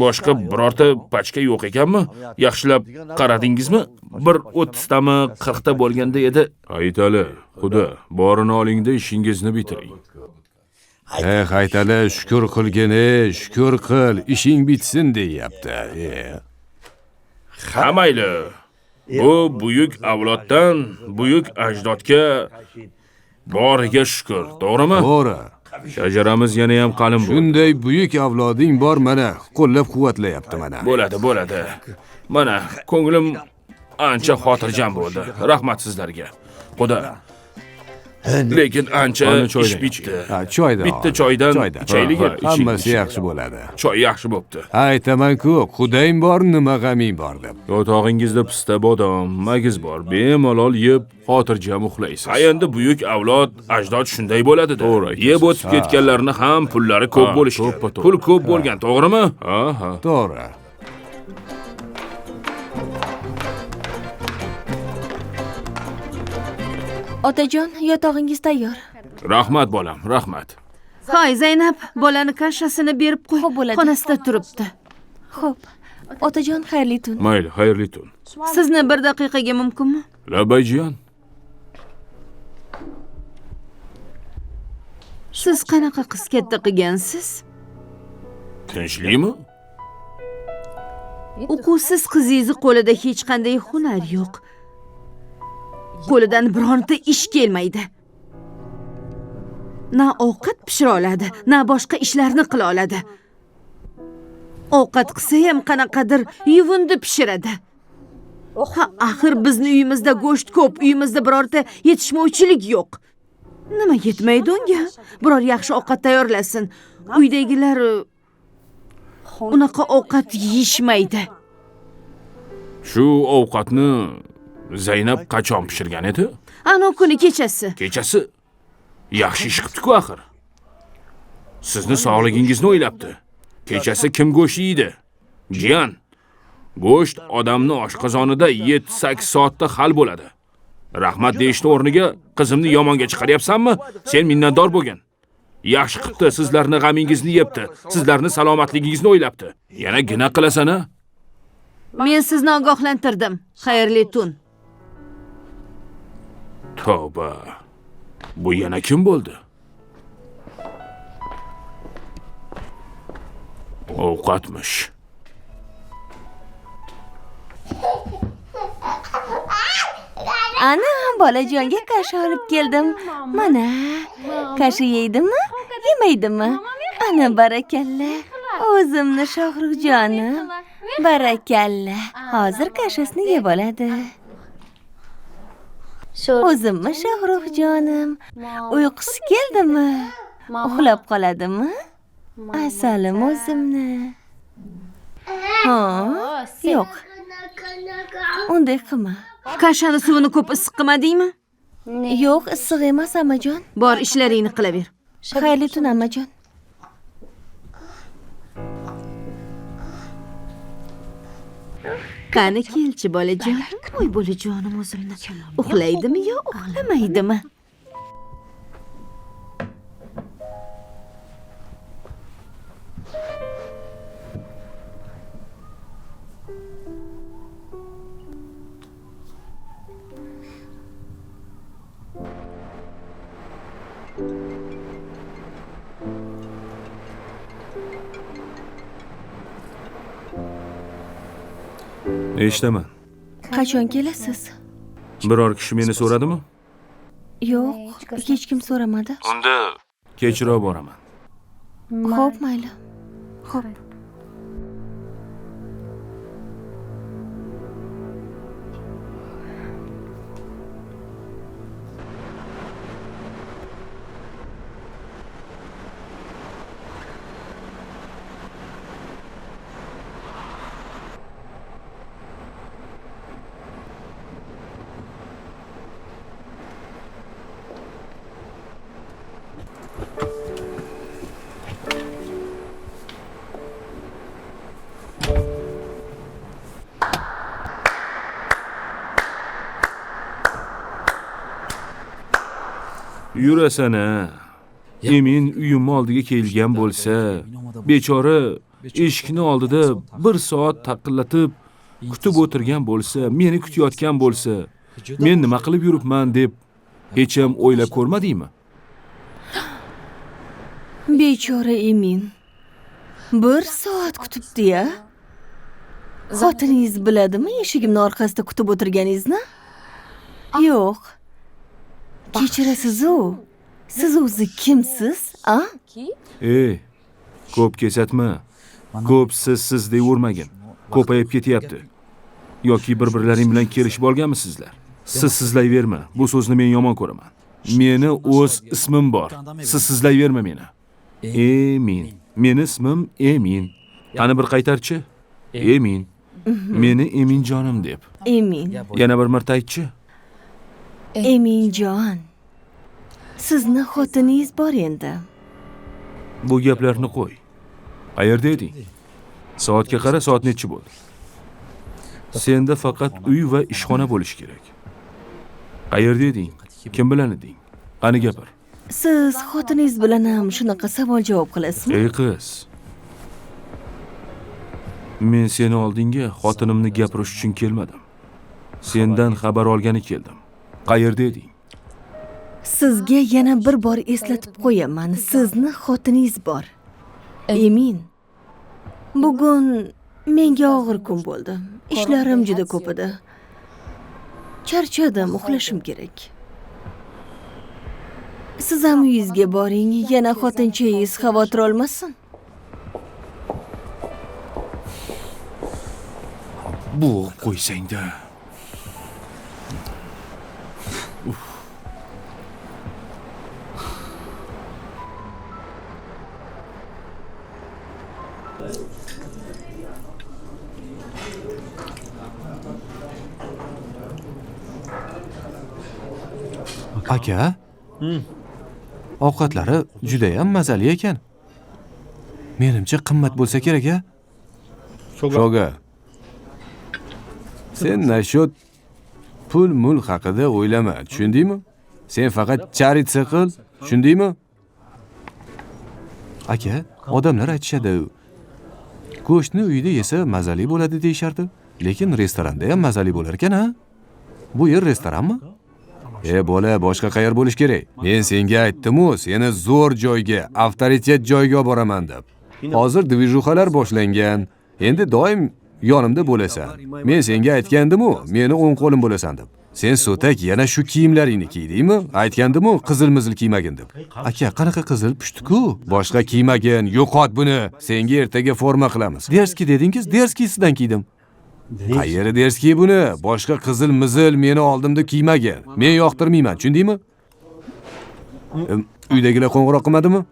boshqa birorta pachka yo'q ekanmi? Yaxshilab qaradingizmi? Bir 30 tami, 40 ta bo'lganda edi. Aytali, Xudo, borini olingda ishingizni bitiring. Ey Haytali, shukr qilgin, ey, shukr qil, ishing bitsin deyapti. Ha, mayli. Bu buyuk avloddan buyuk ajdodga boriga shukr, to'g'rimi? To'g'ri. Shajaramiz yana ham qalin bo'ldi. Shunday buyuk avloding bor mana, qo'llab-quvvatlayapti mana. Bo'ladi, bo'ladi. Mana ko'nglim ancha xotirjam bo'ldi. Rahmat sizlarga. Xudo. Lekin ancha ish bitdi. Ha, choydan. Bitta choydan ichaylik. Hammasi yaxshi bo'ladi. Choy yaxshi bo'pti. Aytaman-ku, Xudoyim bor, nima g'aming bor deb. Yotog'ingizda pista, bodom, magiz bor. Bemalol yeb, xotirjam uxlaysiz. Ha, endi buyuk avlod, ajdod shunday bo'ladi-da. Yeb o'tib ketganlarni ham pullari ko'p bo'lishi. Pul ko'p bo'lgan, to'g'rimi? Ha, ha. To'g'ri. Otajon, yotog'ingiz tayyor. Rahmat bolam, rahmat. Hoy Zaynab, bolani kashasini berib qo'y. Xonasida turibdi. Xo'p. Otajon, xayrli tun. Mayli, xayrli tun. Sizni bir daqiqaga mumkinmi? Labay jiyan. Siz qanaqa qiz katta qilgansiz? Tinchlikmi? O'quvsiz qizingizni qo'lida hech qanday hunar yo'q. Qo'lidan bironta ish kelmaydi. Na ovqat pishira oladi, na boshqa ishlarni qila oladi. Ovqat qilsa ham qanaqadir yuvindi pishiradi. Ha, axir bizni uyimizda go'sht ko'p, uyimizda birorta yetishmovchilik yo'q. Nima yetmaydi unga? Biror yaxshi ovqat tayyorlasin. Uydagilar unaqa ovqat yeyishmaydi. Shu ovqatni Zaynab qachon pishirgan edi? Ana kuni kechasi. Kechasi? Yaxshi ish qilibdi-ku axir. Sizni sog'ligingizni o'ylabdi. Kechasi kim go'sht yeydi? Jiyan, go'sht odamni oshqozonida 7-8 soatda hal bo'ladi. Rahmat deyishni o'rniga qizimni yomonga chiqaryapsanmi? Sen minnatdor bo'lgin. Yaxshi qilibdi, sizlarni g'amingizni yebdi, sizlarni salomatligingizni o'ylabdi. Yana gina qilasan-a? Men sizni ogohlantirdim. Xayrli tun. Tavba. Bu yana kim bo'ldi? Ovqatmish. Ana, bolajonga kasha olib keldim. Mana, kasha yeydimi, yemaydimi? Ana, barakalla. O'zimni Shohruxjonim. Barakalla. Hozir kashasini yeb oladi. O'zimmi Shohruxjonim? Uyqusi keldimi? Uxlab qoladimi? Asalim o'zimni. Ha, yo'q. Unday qilma. Kashani suvini ko'p issiq qilmadingmi? Yo'q, issiq emas, amajon. Bor, ishlaringni qilaver. Xayrli tun, amajon. Qani kelchi bolajon. Voy bolajonim o'zimni. Uxlaydimi yo uxlamaydimi? Eshitaman. Qachon kelasiz? Biror kishi meni so'radimi? Yo'q, hech kim so'ramadi. Unda kechroq boraman. Xo'p, mayli. Xo'p. Yurasan ha. Emin uyim oldiga kelgan bo'lsa, bechora eshikni oldida 1 soat taqillatib kutib o'tirgan bo'lsa, meni kutayotgan bo'lsa, men nima qilib yuribman deb hech ham o'ylab ko'rmadingmi? Bechora Emin 1 soat kutibdi-ya. Xotiningiz biladimi eshigimni orqasida kutib o'tirganingizni? Yo'q. Kechirasiz-u. Siz o'zi kimsiz, a? Ey, ko'p kesatma. Ko'p siz deyavermagin. Ko'payib ketyapti. Yoki bir-birlaring bilan kelishib olganmisizlar? Siz sizlayverma. Bu so'zni men yomon ko'raman. Meni o'z ismim bor. Siz sizlayverma meni. Emin. Meni ismim Emin. Qani bir qaytarchi? Emin. Meni Eminjonim deb. Emin. Yana bir marta aytchi. Eminjon. Sizni xotiningiz bor endi. Bu gaplarni qo'y. Qayerda eding? Soatga qara, soat nechi bo'ldi? Senda faqat uy va ishxona bo'lishi kerak. Qayerda eding? Kim bilan eding? Qani gapir. Siz xotiningiz bilan ham shunaqa savol-javob qilasizmi? Ey qiz. Men seni oldinga xotinimni gapirish uchun kelmadim. Sendan xabar olgani keldim. Qayerda eding? Sizga yana bir bor eslatib qo'yaman, sizni xotiningiz bor. Emin. Bugun menga og'ir kun bo'ldi. Ishlarim juda ko'p edi. Charchadim, uxlashim kerak. Siz ham uyingizga boring, yana xotinchangiz xavotir olmasin. Bo'g'ib qo'ysang-da. Aka, ovqatlari juda ham mazali ekan. Menimcha qimmat bo'lsa kerak, a? Shoga. Sen nashyot pul mul haqida o'ylama, tushundingmi? Sen faqat charitsa qil, tushundingmi? Aka, odamlar aytishadi, go'shtni uyda yesa mazali bo'ladi deyishardi, lekin restoranda ham mazali bo'lar ekan, ha? Bu yer restoranmi? Bola, boshqa qayer bo'lish kerak? Men senga aytdim-u, seni zo'r joyga, avtoritet joyga olib boraman deb. Hozir dvijuxalar boshlangan. Endi doim yonimda bo'lasan. Men senga aytgandim-u, meni o'ng qo'lim bo'lasan deb. Sen so'tak yana shu kiyimlaringni kiydingmi? Aytgandim-u, qizil-mizil kiymagin deb. Aka, qanaqa qizil pushti-ku? Boshqa kiymagin, yo'qot buni. Senga ertaga forma qilamiz. Derski dedingiz, derskisidan kiydim. Qayeri derski buni? Boshqa qizil-mizil meni oldimda kiymagin. Men yoqtirmayman, tushundingmi? Uydagilar qo'ng'iroq qilmadimi?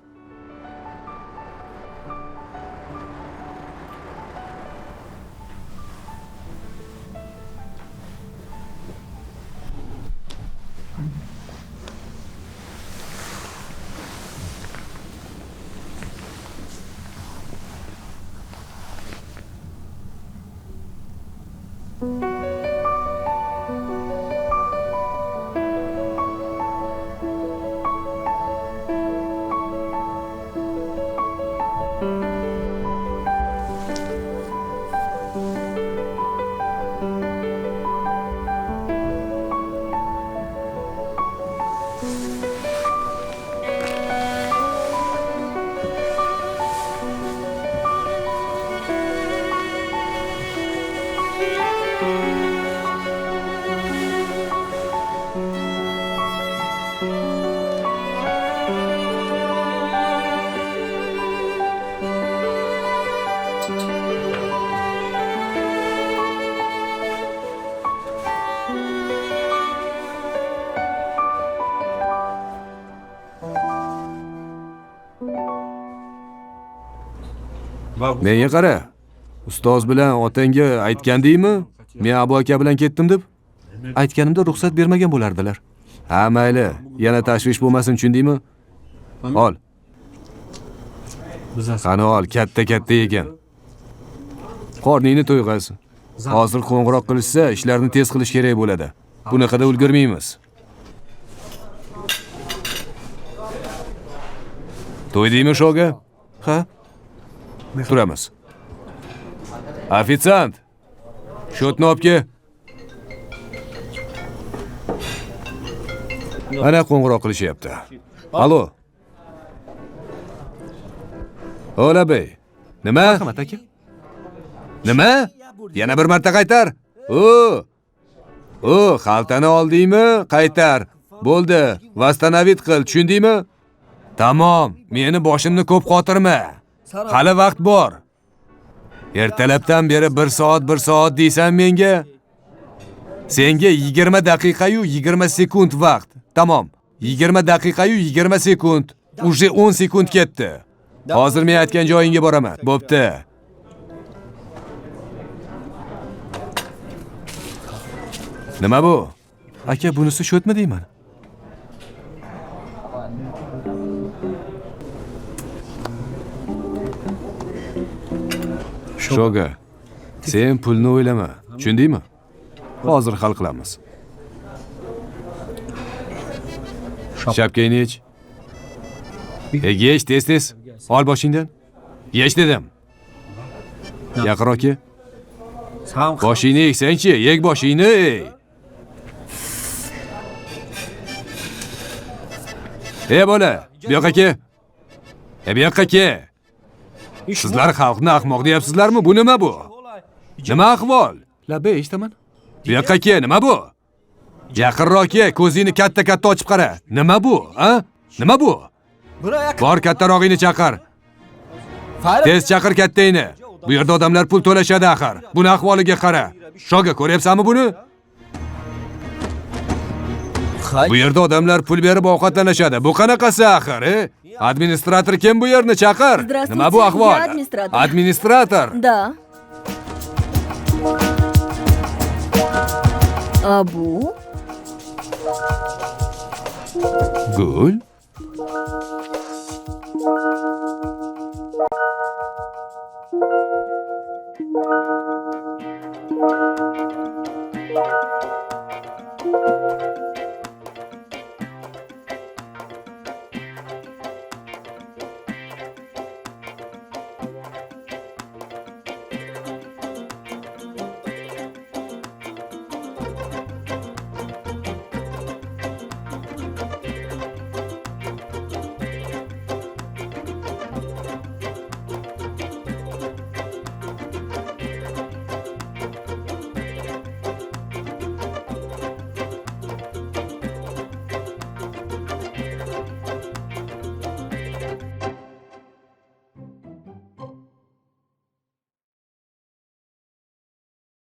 Menga qara. Ustoz bilan otangga aytgandingmi? Men Abu aka bilan ketdim deb. Aytganimda ruxsat bermagan bo'lardilar. Ha, mayli, yana tashvish bo'lmasin, tushundingmi? Ol. Qani ol, katta-katta yegan. Qorningni to'yg'az. Hozir qo'ng'iroq qilishsa, ishlarni tez qilish kerak bo'ladi. Bunaqada ulgurmaymiz. To'ydingmi, Shoga? Ha? Turamiz. Ofitsiant! Shotni olib kel. Ana qo'ng'iroq qilishyapti. Alo. Ola bey. Nima? Marhamat aka. Nima? Yana bir marta qaytar. O, xaltani oldingmi? Qaytar. Bo'ldi. Vastanovit qil, tushundingmi? Tamom, meni boshimni ko'p qotirma. Hali vaqt bor. Ertalabdan beri 1 soat 1 soat deysan menga. Senga 20 daqiqa-yu 20 sekund vaqt. Tamom. 20 daqiqa-yu 20 sekund. Uje 10 sekund ketdi. Hozir men aytgan joyingga boraman. Bo'pti. Nima bu? Aka, bunisi sho'tmi deyman? Shoga, sen pulni o'ylama, tushundingmi? Hozir hal qilamiz. Shapkangni yech. Yech, tez-tez. Ol boshingdan. Yech dedim. Yaqinroq kel. Boshingni egsangchi, yeg boshingni. Ey bola, bu yoqqa kel. Bu yoqqa kel. Sizlar xalqni ahmoq deyapsizlarmi? Bu nima bu? Nima ahvol? Labay, eshitaman. Bu yoqqa kel, nima bu? Yaqinroq kel, ko'zingni katta-katta ochib qara. Nima bu, ha? Nima bu? Bor kattarog'ingni chaqir. Tez chaqir kattangni. Bu yerda odamlar pul to'lashadi axir. Buni ahvoliga qara. Shoga, ko'ryapsanmi buni? Bu yerda odamlar pul berib ovqatlanishadi. Bu qanaqasi axir, Administrator kim bu yerni chaqir? Nima bu ahvol? Administrator. Administrator. Да. Abu? Gul?